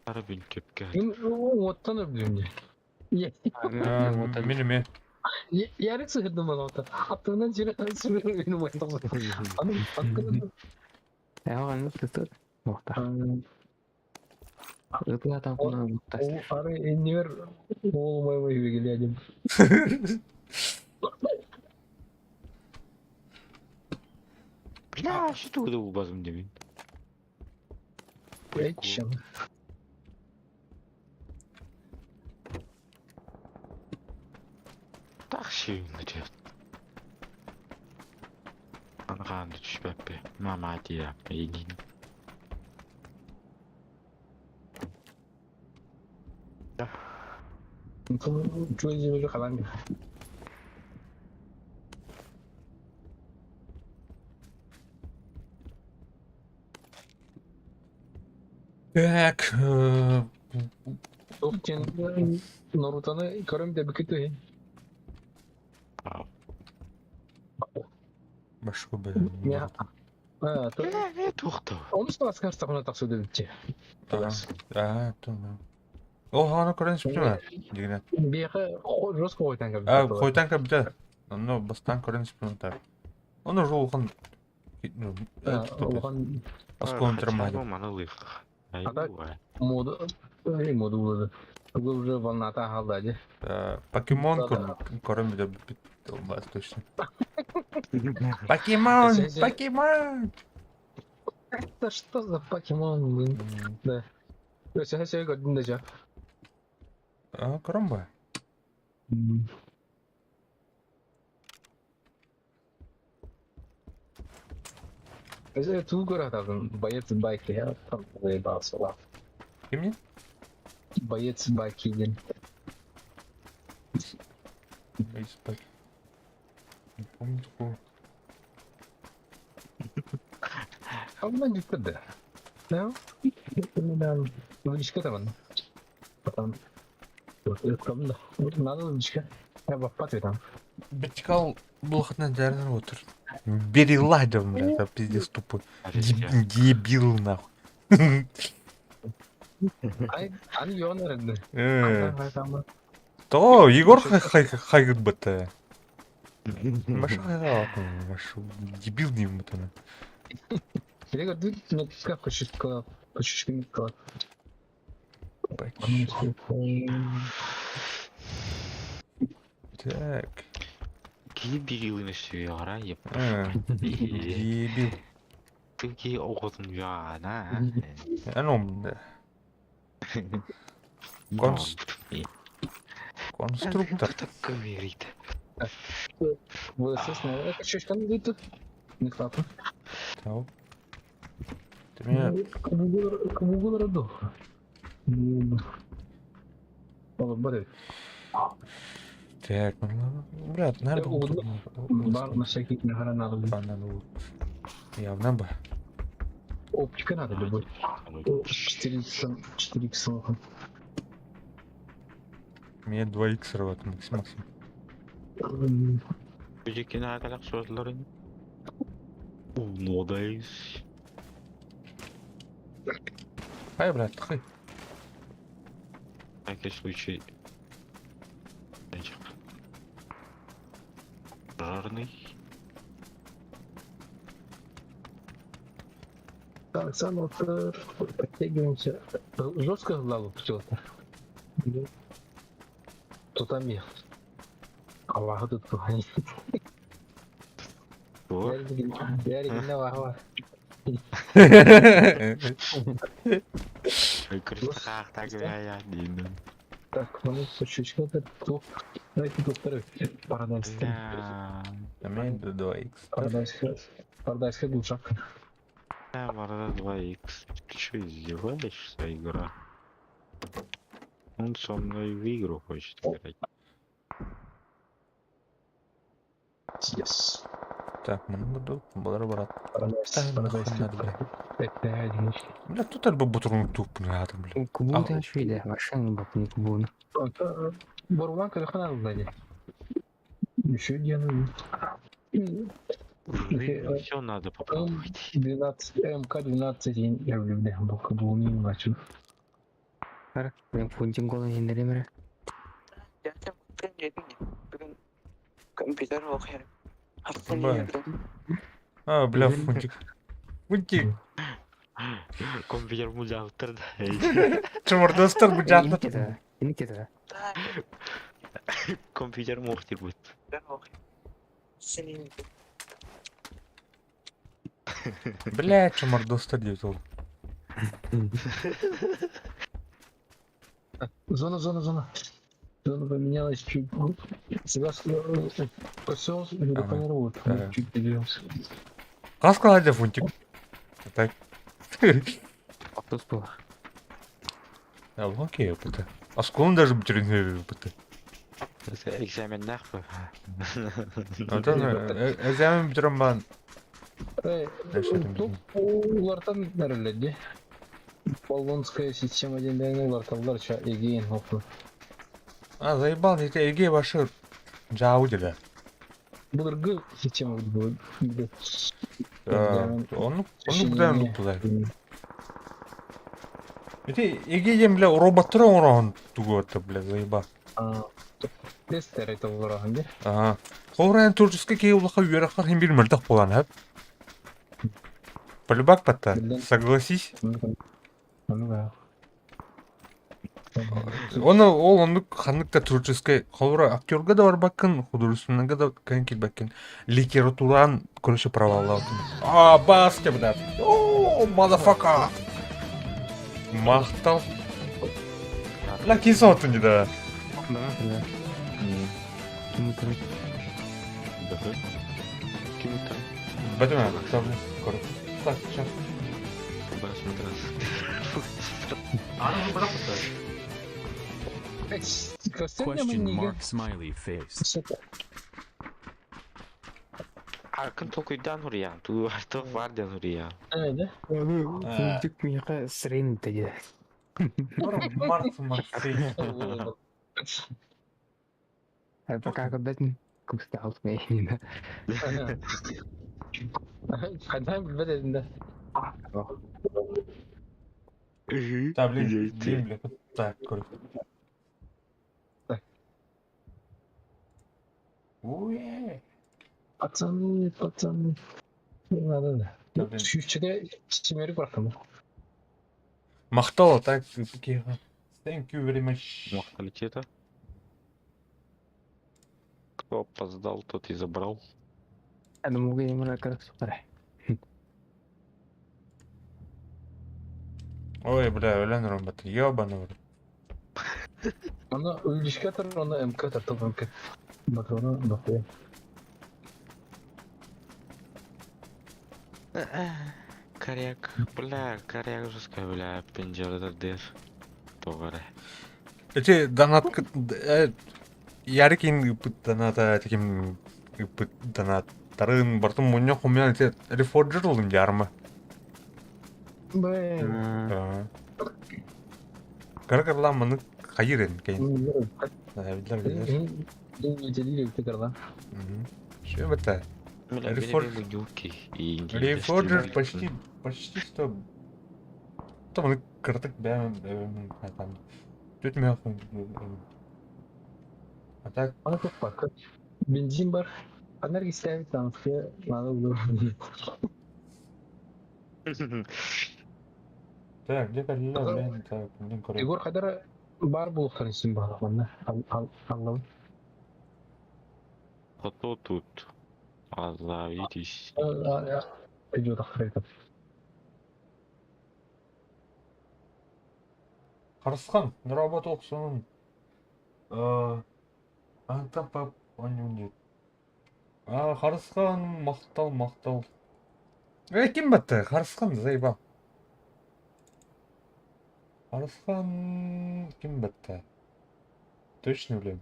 S3: Карабин кепке.
S1: Оттан өбдүм.
S4: Мин
S1: Ярык сыгырдым ана Аттынан жері сүрін Аны
S2: Оған тұтыр. Оқта. Ытыатахпына бутта.
S1: Ары иннигэр уол моему глядим.
S3: Бля, что ты убазым дебин?
S1: Экшен.
S3: Так сүйүннү Ангаанды түспэппи. Мама диэ эйигин.
S1: Чуй халан.
S4: Так.
S1: Тоқтен Нарутоны көрөм деп күтү.
S4: Башка бля.
S1: А, то
S3: Бля, не тухту.
S1: Он что скажет, так сюда идти.
S4: А, то. О, аны көрөн испиме. Дигенә.
S1: Беха жестко хойтан
S4: А, хойтан кабда. Но бастан көрөн испиме так. Оны уже улхан.
S1: Улхан
S4: Аскон тормали.
S3: Маны лых.
S1: Мода, мода булды. Бу уже волната халда.
S4: Покемон көрөн бит бит точно. Покемон, покемон.
S1: Это что за покемон, блин? Да. Все, все, көрдүм даже.
S4: А, көрөн ба?
S1: Это ту көрө боец байки, я там заебался, ладно.
S4: Кимне?
S1: Боец байки ден.
S4: Боец байки. Не помню такого.
S1: А у меня да. Да? Логичка там. Потом. Надо логичка. Я баппат там.
S4: Бетикал блохотный дәрнер отыр. Береладев, бля, это пиздец тупой. Дебил, нахуй.
S1: Ай, аны йонар эди.
S4: То, Егор хайгыт бітті. Маша хайгат, маша дебил деймін бітті.
S1: Телега дүт метка почутка, почутка метка.
S4: Так.
S3: Кии бирилин сүйара еп.
S4: Дебил.
S3: Ты оғытын яна.
S4: Аном да. Конструктор.
S3: Так говорит.
S1: ВСС, это что тут? Не хлапа.
S4: Так. Ты меня...
S1: Кому роду?
S4: Так, ну, брат, надо
S1: было... На всякий надо.
S4: Надо Явно бы.
S1: Оптика надо любой. 4 4 х.
S4: Мне 2 х рвать, максимум.
S3: Бежекин акалак суатларын. Унодайс.
S4: Хай, брат, хай.
S3: На всякий случай. Пожарный.
S1: Так, сам подтягиваемся. Жестко в лаву почему-то. Тут амир. Аллах тут тухани. Я оригинал. Так, ну чуть-чуть это Давайте тут второй. Парадайс.
S4: А мне 2х.
S1: Парадайс. Парадайс глушак.
S3: Да, Борода 2х. Ты что, издеваешься, игра? Он со мной в игру хочет играть.
S1: Yes.
S4: Так, ну буду, брат.
S1: Парадайс. Парадайс.
S4: Бля, тут альбо бутрун туп надо, бля.
S2: Кубу швейде, машина бапны кубуну.
S1: Борулан когда надо. Еще делаю.
S3: Все надо попробовать.
S1: 12, МК-12 я люблю, был кабуны начал.
S2: Мен фунтин голын хиндеремere.
S5: Компьютер охер.
S4: А, бля, фунтик. Фунтик.
S3: Компьютер музаактар да.
S4: Чымырдастар бу
S2: Инник
S4: дьааттар.
S2: это. Инник это.
S3: Компьютер мух будет.
S4: Бля, чымырдастар диэбит ол.
S1: Зона, зона, зона. Зона поменялась чуть. Сейчас косел рефанировал,
S4: Ага.
S1: чуть переделся.
S4: Хас каладя фунтик. Так.
S2: Автобус был.
S4: А окей, опыта. А сколько даже бутырин опыта?
S3: Экзамен нахуй.
S4: Экзамен бүтүрэн баан.
S1: Тут улартан нэрэлэди. Болонская система диэн уларталлар ча эгейн хоппу.
S4: А, заебал, не те эге башы жау деді.
S1: Былыргы система был.
S4: Оны оны бұдан туппулар. Эти эге дем, бля, роботтар оңорон тугу атты, бля, заеба.
S1: Тесттер это олорон ди.
S4: Ага. Холрайн турчуска кей улаха үөрахар хим бир мырдах болан, хап. Полюбак патта, согласись.
S1: Ну да.
S4: Оны ол оннук ханнык да творческий холура актерга да барбаккын, художественныйга да кэн килбэккин. Литературан, короче, проваллаабытым. А, баске, блядь. О, motherfucker. Махтал. Бля, кин соттун да.
S2: Да, да. Ким это?
S3: Ким это?
S4: Бэтмен, добре, короче. Так, сейчас.
S5: Question mark smiley face.
S3: Аркын толкуйдан хуруйан, туу артық варден хуруйан.
S2: Фунтик миха срен теде.
S4: Марк Марсей.
S2: Пока көбөтүн кубста мейнина.
S1: Хайдан билбэт да.
S4: Да, блин, блин, бля, так, короче.
S1: Так.
S4: Уе.
S1: Пацаны, пацаны. Не надо,
S4: Да,
S1: да.
S4: блин.
S1: Сүүсчэгэ симери бархам.
S4: Махтал, так, такие. Thank you very much.
S3: Махталитета. Кто опоздал, тот и забрал.
S2: Аны муга ямара карап сукара.
S4: Ой, бля, өлөн ромбат. Ёбаный в рот.
S1: Аны үлүшкә тор, аны МК тартып МК. Патрона дохуя.
S3: Коряк, бля, коряк жесткая, бля, пенджердер дер. Тоғары.
S4: Эти донат... Ярикин ыппыт доната таким ыппыт донаттарын бартын мунньах хомуйан эти Reforger ыллым дьаарма.
S1: Блин.
S4: Кыра кыралаан маннык хайыр эн кэйин. Билэр билэр. Все это.
S3: Бля,
S4: Reforger Reforger почти почти что там маннык кыратык бэм там Түт А так
S1: Аны туппакка. Бензин бар. Энергия ставить там все надо было.
S4: Так, где Калила, блин, так, блин, короче.
S1: Егор Хайдар бар булуктарын син багланна. Аллам.
S3: Кто тут? Отзовитесь.
S1: Идет охрена.
S4: Харысхан, нұрабат оқсын. Антап нет. А, Харысхан, мақтал, мақтал. Э, ким батты? Харысхан, заебал. Харысхан, ким батты? Точно, блин.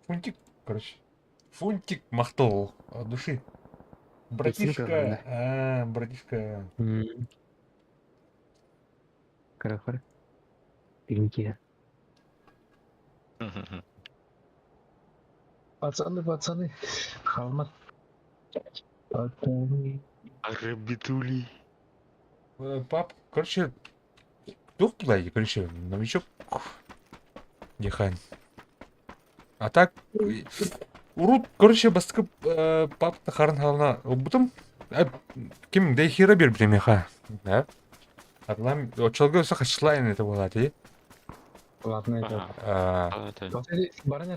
S4: Фунтик, короче. Фунтик мақтал от души. Братишка, а, братишка.
S2: Карахар. Пинки.
S1: Пацаны, пацаны. Халмат. Пацаны.
S3: Арабитули.
S4: Пап, короче, дух туда, короче, новичок. Дихань. А так, урут, короче, бастыкы пап харын халына ылбытым. Ким Дейхира биэрбитэ миэхэ. Да? Атлам оччолго өссө хаччылаан это буолаа дии.
S1: Ладно, это. Баран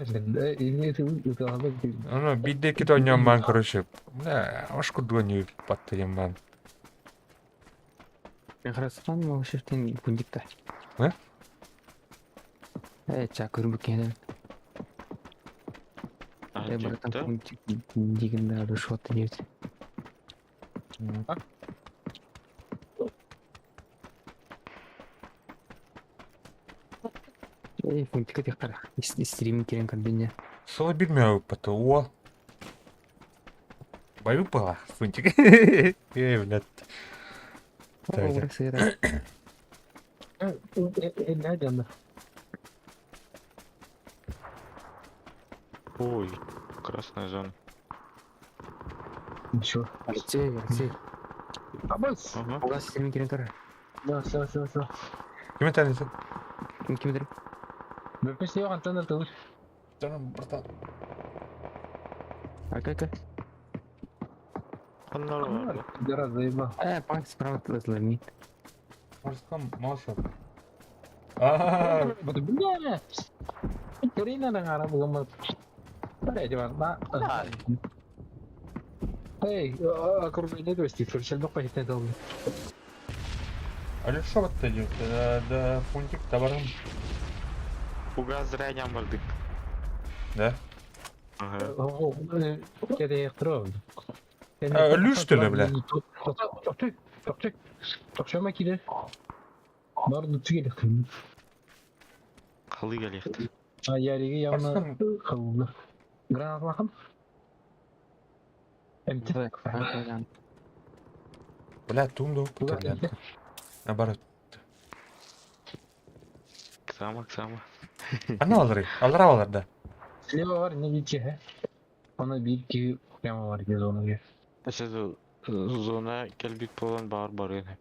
S4: Ну, биирдэ иккитэ оонньоон баан, короче, бля, аш курдук оонньуу баттыйан баан.
S2: Харыстан Малышевтен пундикта.
S4: Э?
S2: Э, ча көрбүк кенен. Э, братан, пунктик дигин да шот диэбит. Эй, пунктика тихара. Стрим кирен көрдүнне.
S4: Соло бир мөөгүппата уол. Баю была, фунтик. Эй, блядь.
S2: О, сыра.
S3: Ой, красная зона.
S1: Ничего.
S2: Алексей, Алексей.
S1: Абас!
S3: Ага.
S2: У вас стрим кирен көрөр.
S1: Да, все, все, все.
S4: Ким этәнесен?
S2: Ким кимдер?
S1: Бөпес yok антенна тылыр.
S4: Жаным, братан.
S2: Ака, ака.
S3: Ханнар бар.
S1: Гора заебал.
S2: Э, панк справа тылызлар
S4: Арыстан маса. А,
S1: Бля! Карина на гара бугама. Блядь, Иван, на. Эй, окружение гости, фуршел похитнет долго.
S4: Алеша вот идет. Да, пунктик товаром.
S3: Угаз зря бардык.
S4: Да.
S3: Ага.
S4: Өлүш төлө, бля.
S1: Тохчома киде. Барды түгел.
S3: Халы галехт.
S1: А яриги явно кылды. Гранат лахым. МТ.
S4: Бля, тумду бля. Наоборот.
S3: Ксама, ксама.
S4: Ана алыр, алыр алыр да.
S1: Слева бар, не видите, Она бир прямо бар зона.
S3: Сейчас зона келбит болан бар бар ene.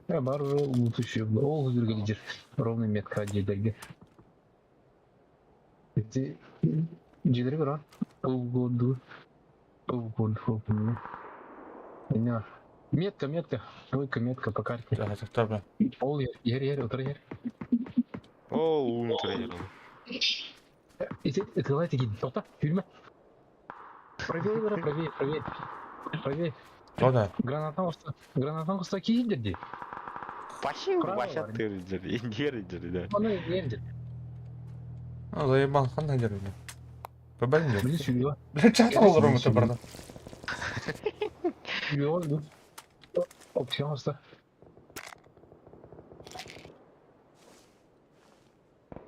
S1: Я бар лучше. Ол жүрген жер. Ровный метка жерлерге. Эти жерлер бар. Полгоду. Полгода. Не. Метка, метка. Двойка, метка по карте.
S4: Да, это бля.
S1: Ол ер, ер, ер, отыр ер.
S3: О, унтер
S1: Эти, это давайте гид. Тоқта, жүрме. Правее, бара, правее, правее. Правее.
S4: То да.
S1: Гранатан қоста. Гранатан қоста кейіндер де.
S3: Паши,
S1: Право
S3: баша
S1: бар.
S3: тырдыр, индердир, да.
S1: Аны ердер.
S4: Ну, заебал, хан надер, бля. Побалин,
S1: Біле сүйе.
S4: Бля, чат алыр это братан.
S1: Сүйе. Опция қоста.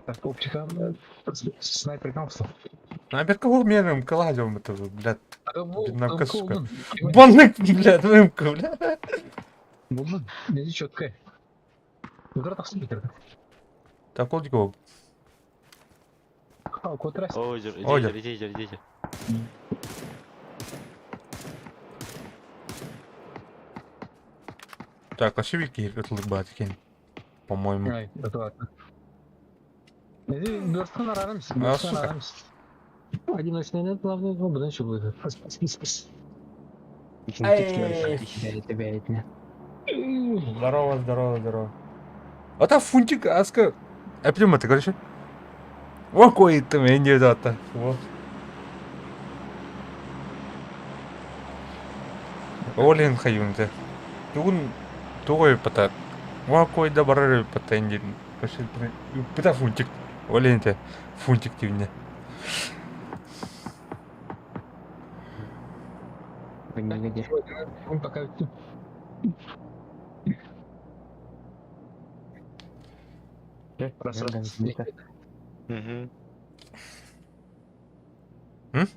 S1: Так, оптика, снайпер қоста.
S4: Наверное, кого мерым кладем это, блядь. Беднавка, сука. Баннык, блядь, рымка, бля.
S1: Булдun. Не четко. Удара тақсын бітірді.
S4: Так, вот го.
S1: А, котрас.
S3: Ой, жер,
S4: Ой,
S3: идите, идите, идите.
S4: Так, а шибики это бат По-моему.
S1: Ай, это ладно. Дөрстен арамыз.
S4: А,
S1: Дөрстен
S4: сука.
S1: арамыз. Одиночный нет, главное, ну, бұдан еще будет.
S4: Здорово, здорово, здорово. А там фунтик, аска. Әпілем это, короче. О, кой ты мен дата. Вот. Олен хайунты. Тугун тугой пата. Ва кой да барар пата инди. Короче, пата фунтик. Олен те фунтик тивне.
S1: Он пока Раз, раз.
S3: Угу.
S4: М?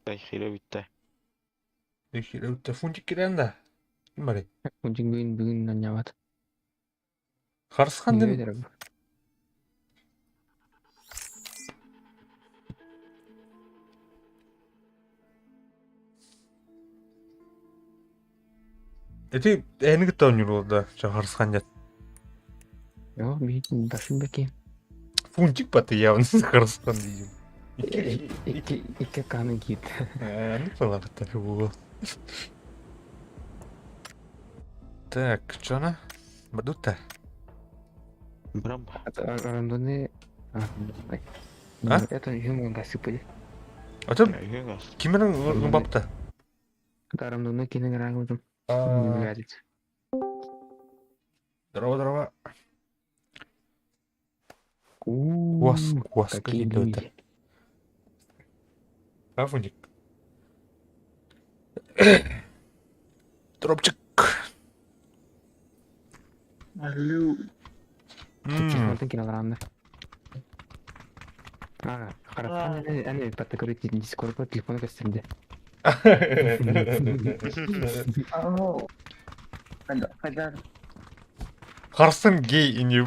S3: Дай хире битте.
S4: Фунтик кирен да. Ким бар?
S2: Фунтик бүгүн бүгүн аннябат.
S4: Харысхан ден. Эти эни кытта да, Харысхан дет.
S2: Йо, бит башым беки.
S4: Фунтик баты явно Харысхан дейм. Икки
S2: Икки икки аккаунун киирдэ.
S4: Оннук буолаҕыттар буолуо. Так, чона бадутта.
S3: Брам.
S2: Рандомный...
S4: А?
S2: Это юмор гасыпали.
S4: Ото кимерин бапта?
S2: Рандомный кино рангудум.
S4: Здорово, здорово. Куас, куас,
S2: Какие
S4: какие-то.
S2: люди.
S4: Афуник. Дропчик.
S6: Алло.
S2: Телефонтан киноларанна. А, харахтан аны паттакыры Дискордка телефону көстөрдө.
S6: Алло. Хайдар.
S4: Харсын гей и не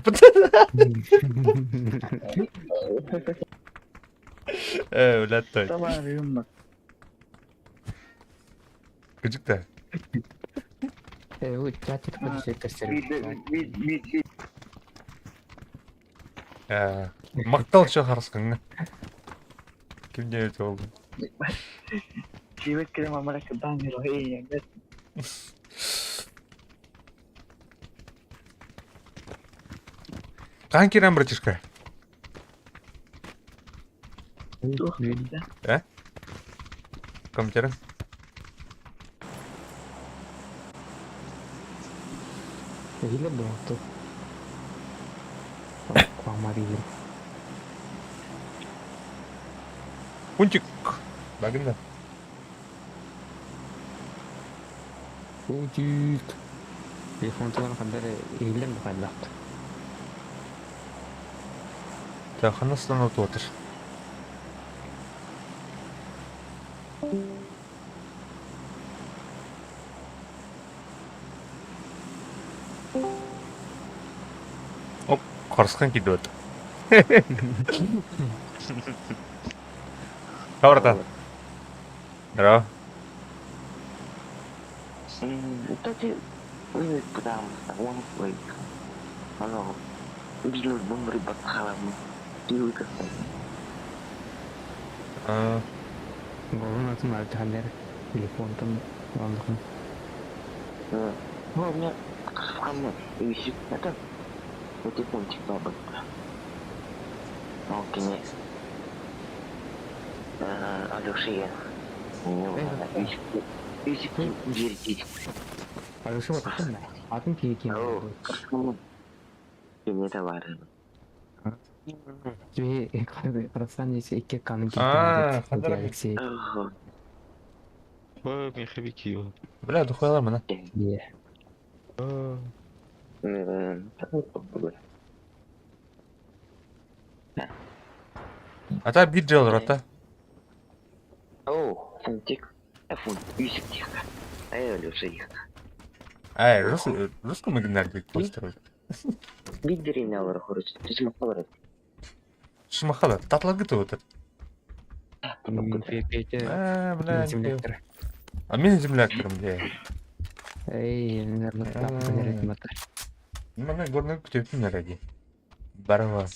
S4: Э, блядь, той.
S6: Давай, юмор.
S4: Кыжыкта.
S2: Э, ой, чат телефон көстөрдө.
S4: Мактал чо харсыңны. Ким не өтө oldu?
S6: Жибек керем амара кыдан эй,
S4: Кан кирем, братишка? Э? Компьютер?
S2: Или боту. Квамарин.
S4: Пунтик. Багында.
S2: Пунтик. Телефон туган кадәр илем бухайлак.
S4: Так, ханастан отыр. Оп, қарысқан киді өт. Хабарда. Здорово.
S7: Кстати, потому что он Оно
S2: Голун атын альтханер телефон там вандыхын.
S7: Ну, у меня висит это телефончик бабы. Окей. Алеша,
S2: Алеша вот атын атын кие кие. Қазақстан десе икки канын
S4: А,
S2: кийтен Алексей.
S3: Ой, меховики.
S4: Бля, духуяла мына.
S2: Е.
S4: Ата бир жыл рота.
S7: О, фунтик. Фунт, юсик тихо.
S4: Ай, русскому генералик построить. Шмахала, татлар гыты вот.
S2: Петя.
S4: А, бля.
S2: Земляктор.
S4: А мен земляктор, бля.
S2: Эй, наверное, там
S4: Мана горный күтөпүн нараги. Барва.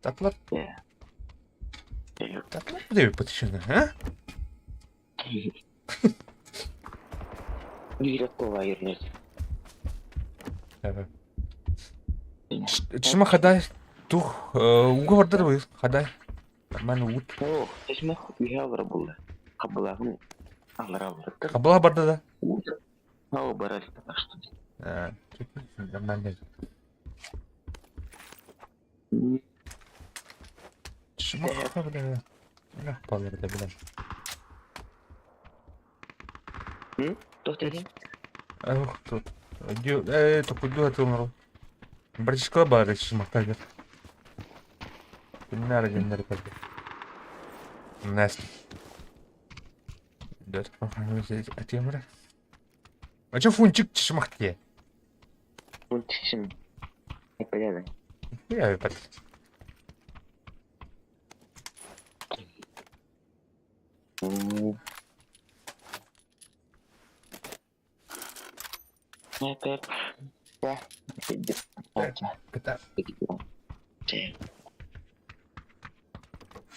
S4: Татлар. Татлар деп пытышына, а? Чма хадай тух уга бардыр бу хадай. Нормально ут. Кабыла барды да. Нормально. Чма бля. Бля, палыр да бля. Ох, тут. Токуду атылмыр. Братишка бар чмахтагер. Күннәр геннәр кәлде. Настя. Да, атемра. А чё фунчик чмахте? Я опять.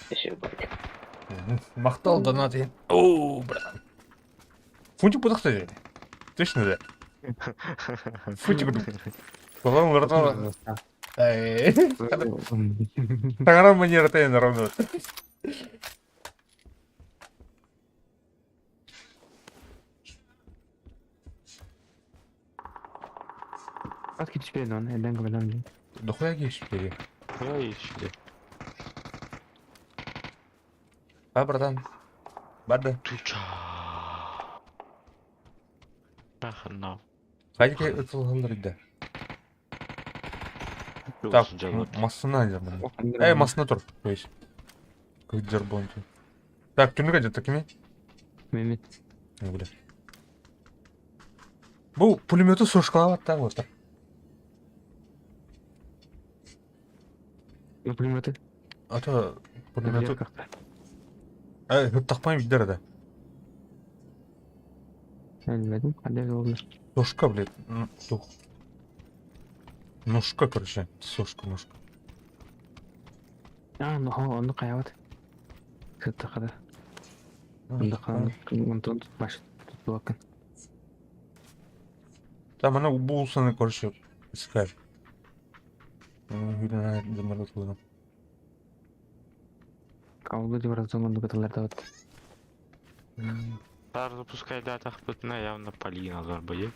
S7: Спасибо, батя.
S4: Махтал донат иһин. Оо, братан. Фунтик путахта дии. Точно да? Фунтик Балам братан. Таҥара манерата ровно.
S2: Хас кичпен он, элен көмөлөн.
S4: Дохуя киһи
S3: Ой, сюда.
S4: А, братан. Барды.
S3: Туча. Нахрена.
S4: Хайдики ытылһаллар идэ. Так, массына дьарбан. Эй, массына тур. То есть. Как дьарбон. Так, түнүк где такими?
S2: Мемет.
S4: Ну, бля. Бу пулемету сушкалап аттаах вот.
S2: Ну, пулеметы.
S4: А то пулемету... Эй, тахпайм видер да.
S2: Bilmedim. Hadi oldu.
S4: Сушка, блядь. Тух. Ножка, короче. Сушка, ножка.
S2: А, ну, онну каябат. Сыттакада. Онду онтон баш тутуакын.
S4: Там она булсаны, короче, искать. Заморозил.
S2: Каулы деп разон онду каталарда вот.
S3: Шар запускай да тахпытна явно Полина зарбайы.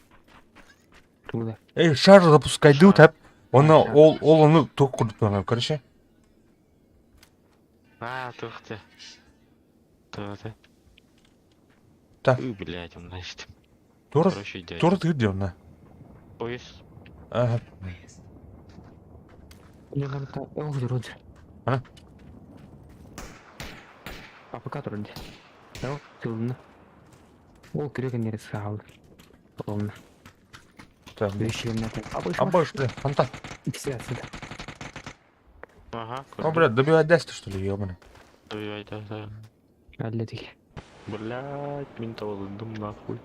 S2: Туда.
S4: Эй, шар запускай дуу тап. Оны ол ол оны тук курдук короче.
S3: А, тухте. Тухте.
S4: Так.
S3: Ой, блядь, он значит.
S4: Тур
S3: Короче, дядя.
S4: тур ты где она?
S3: Пояс.
S4: Ага.
S2: Не надо так. О, вроде.
S4: А?
S2: А пока вроде. Да, тылны. Ол керек нересі қалды. Олны.
S4: Так.
S2: Вещи
S4: А больше, бля, фонтан.
S2: Все отсюда.
S3: Ага.
S4: О, бля, добивать даст, что ли, ёбаный.
S3: Добивай, да, да.
S2: Әллетик.
S3: Блядь, менталдым нахуй.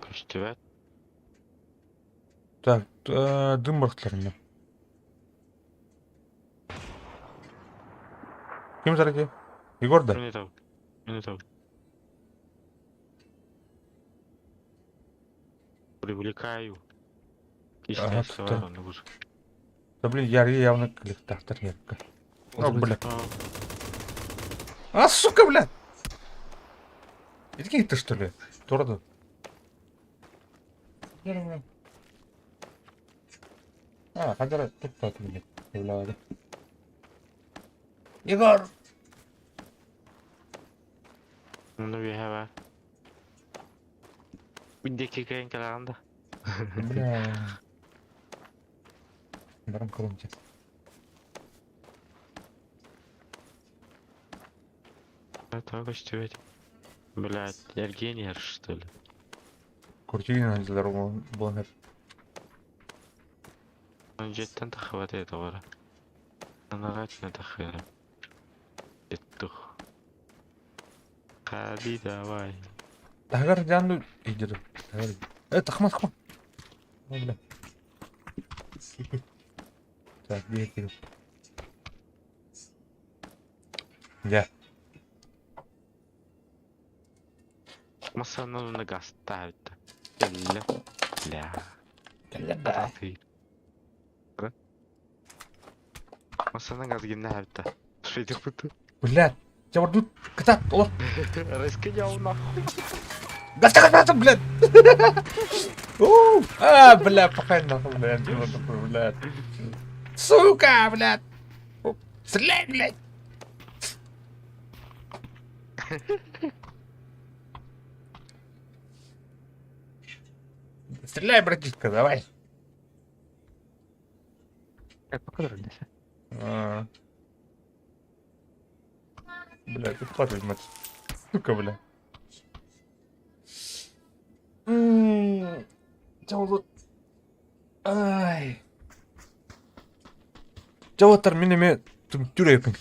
S3: Көстүбэт.
S4: Так, дым бархтларында. Ким заради? Егор да?
S3: Мені там. Мені там. Привлекаю.
S4: Ага,
S3: Естественно,
S4: тут-
S3: не буду.
S4: Да блин, я явно коллектор ярко. О, бля. А, сука, бля! Это ты что ли? Торда. А, хадара тут так мне. Бля, Егор!
S3: Ну, я Биндеки кайын калаганда.
S4: Бля. Барам колонте.
S3: Так көстүбэт. Блядь, Евгений, что ли?
S4: Куртина здорово, блогер.
S3: Ну, жеттен тахват это вара. Анагачна тахвера. Петух. Ходи давай.
S4: Тагар жанду идет. Тагар. Тахма, тахма. О, бля. Так, где ты? Я.
S3: Масана на газ ставит. Бля. Бля.
S4: Да.
S3: Ты. Масана газ гимна Швейдик буту.
S4: Бля. Я вот тут катат, о.
S3: Раскинял нахуй.
S4: Да так, да, блядь. У, А, бля, пахай нахуй, блядь, дело такое, блядь. Сука, блядь. Стреляй, блядь. Стреляй, братишка, давай.
S2: Как пока вроде.
S4: А. Бля, ты падай, мать. Сука, бля. Дьэ, Ай. Дьэ, мин эмиэ түмүктүүр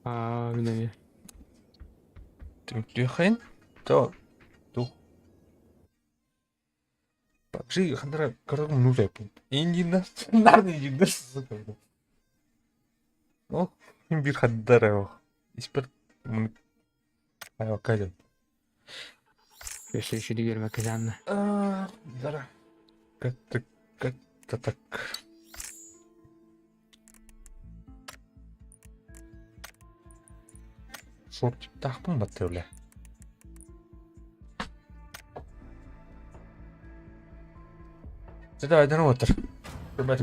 S2: А, мин
S4: Түмүктүөххин. То. Ту. Вообще, хандара короче, ну тэппин. Индина, нарны индина, сука. Ол биир хардара Испер айвакаден.
S2: Өссө үчүгэй биэрбэккэ саанна.
S4: Дара. Как-то как-то так. Шортиктаахпын баттыыле. Давай, давай, отыр.
S2: Давай.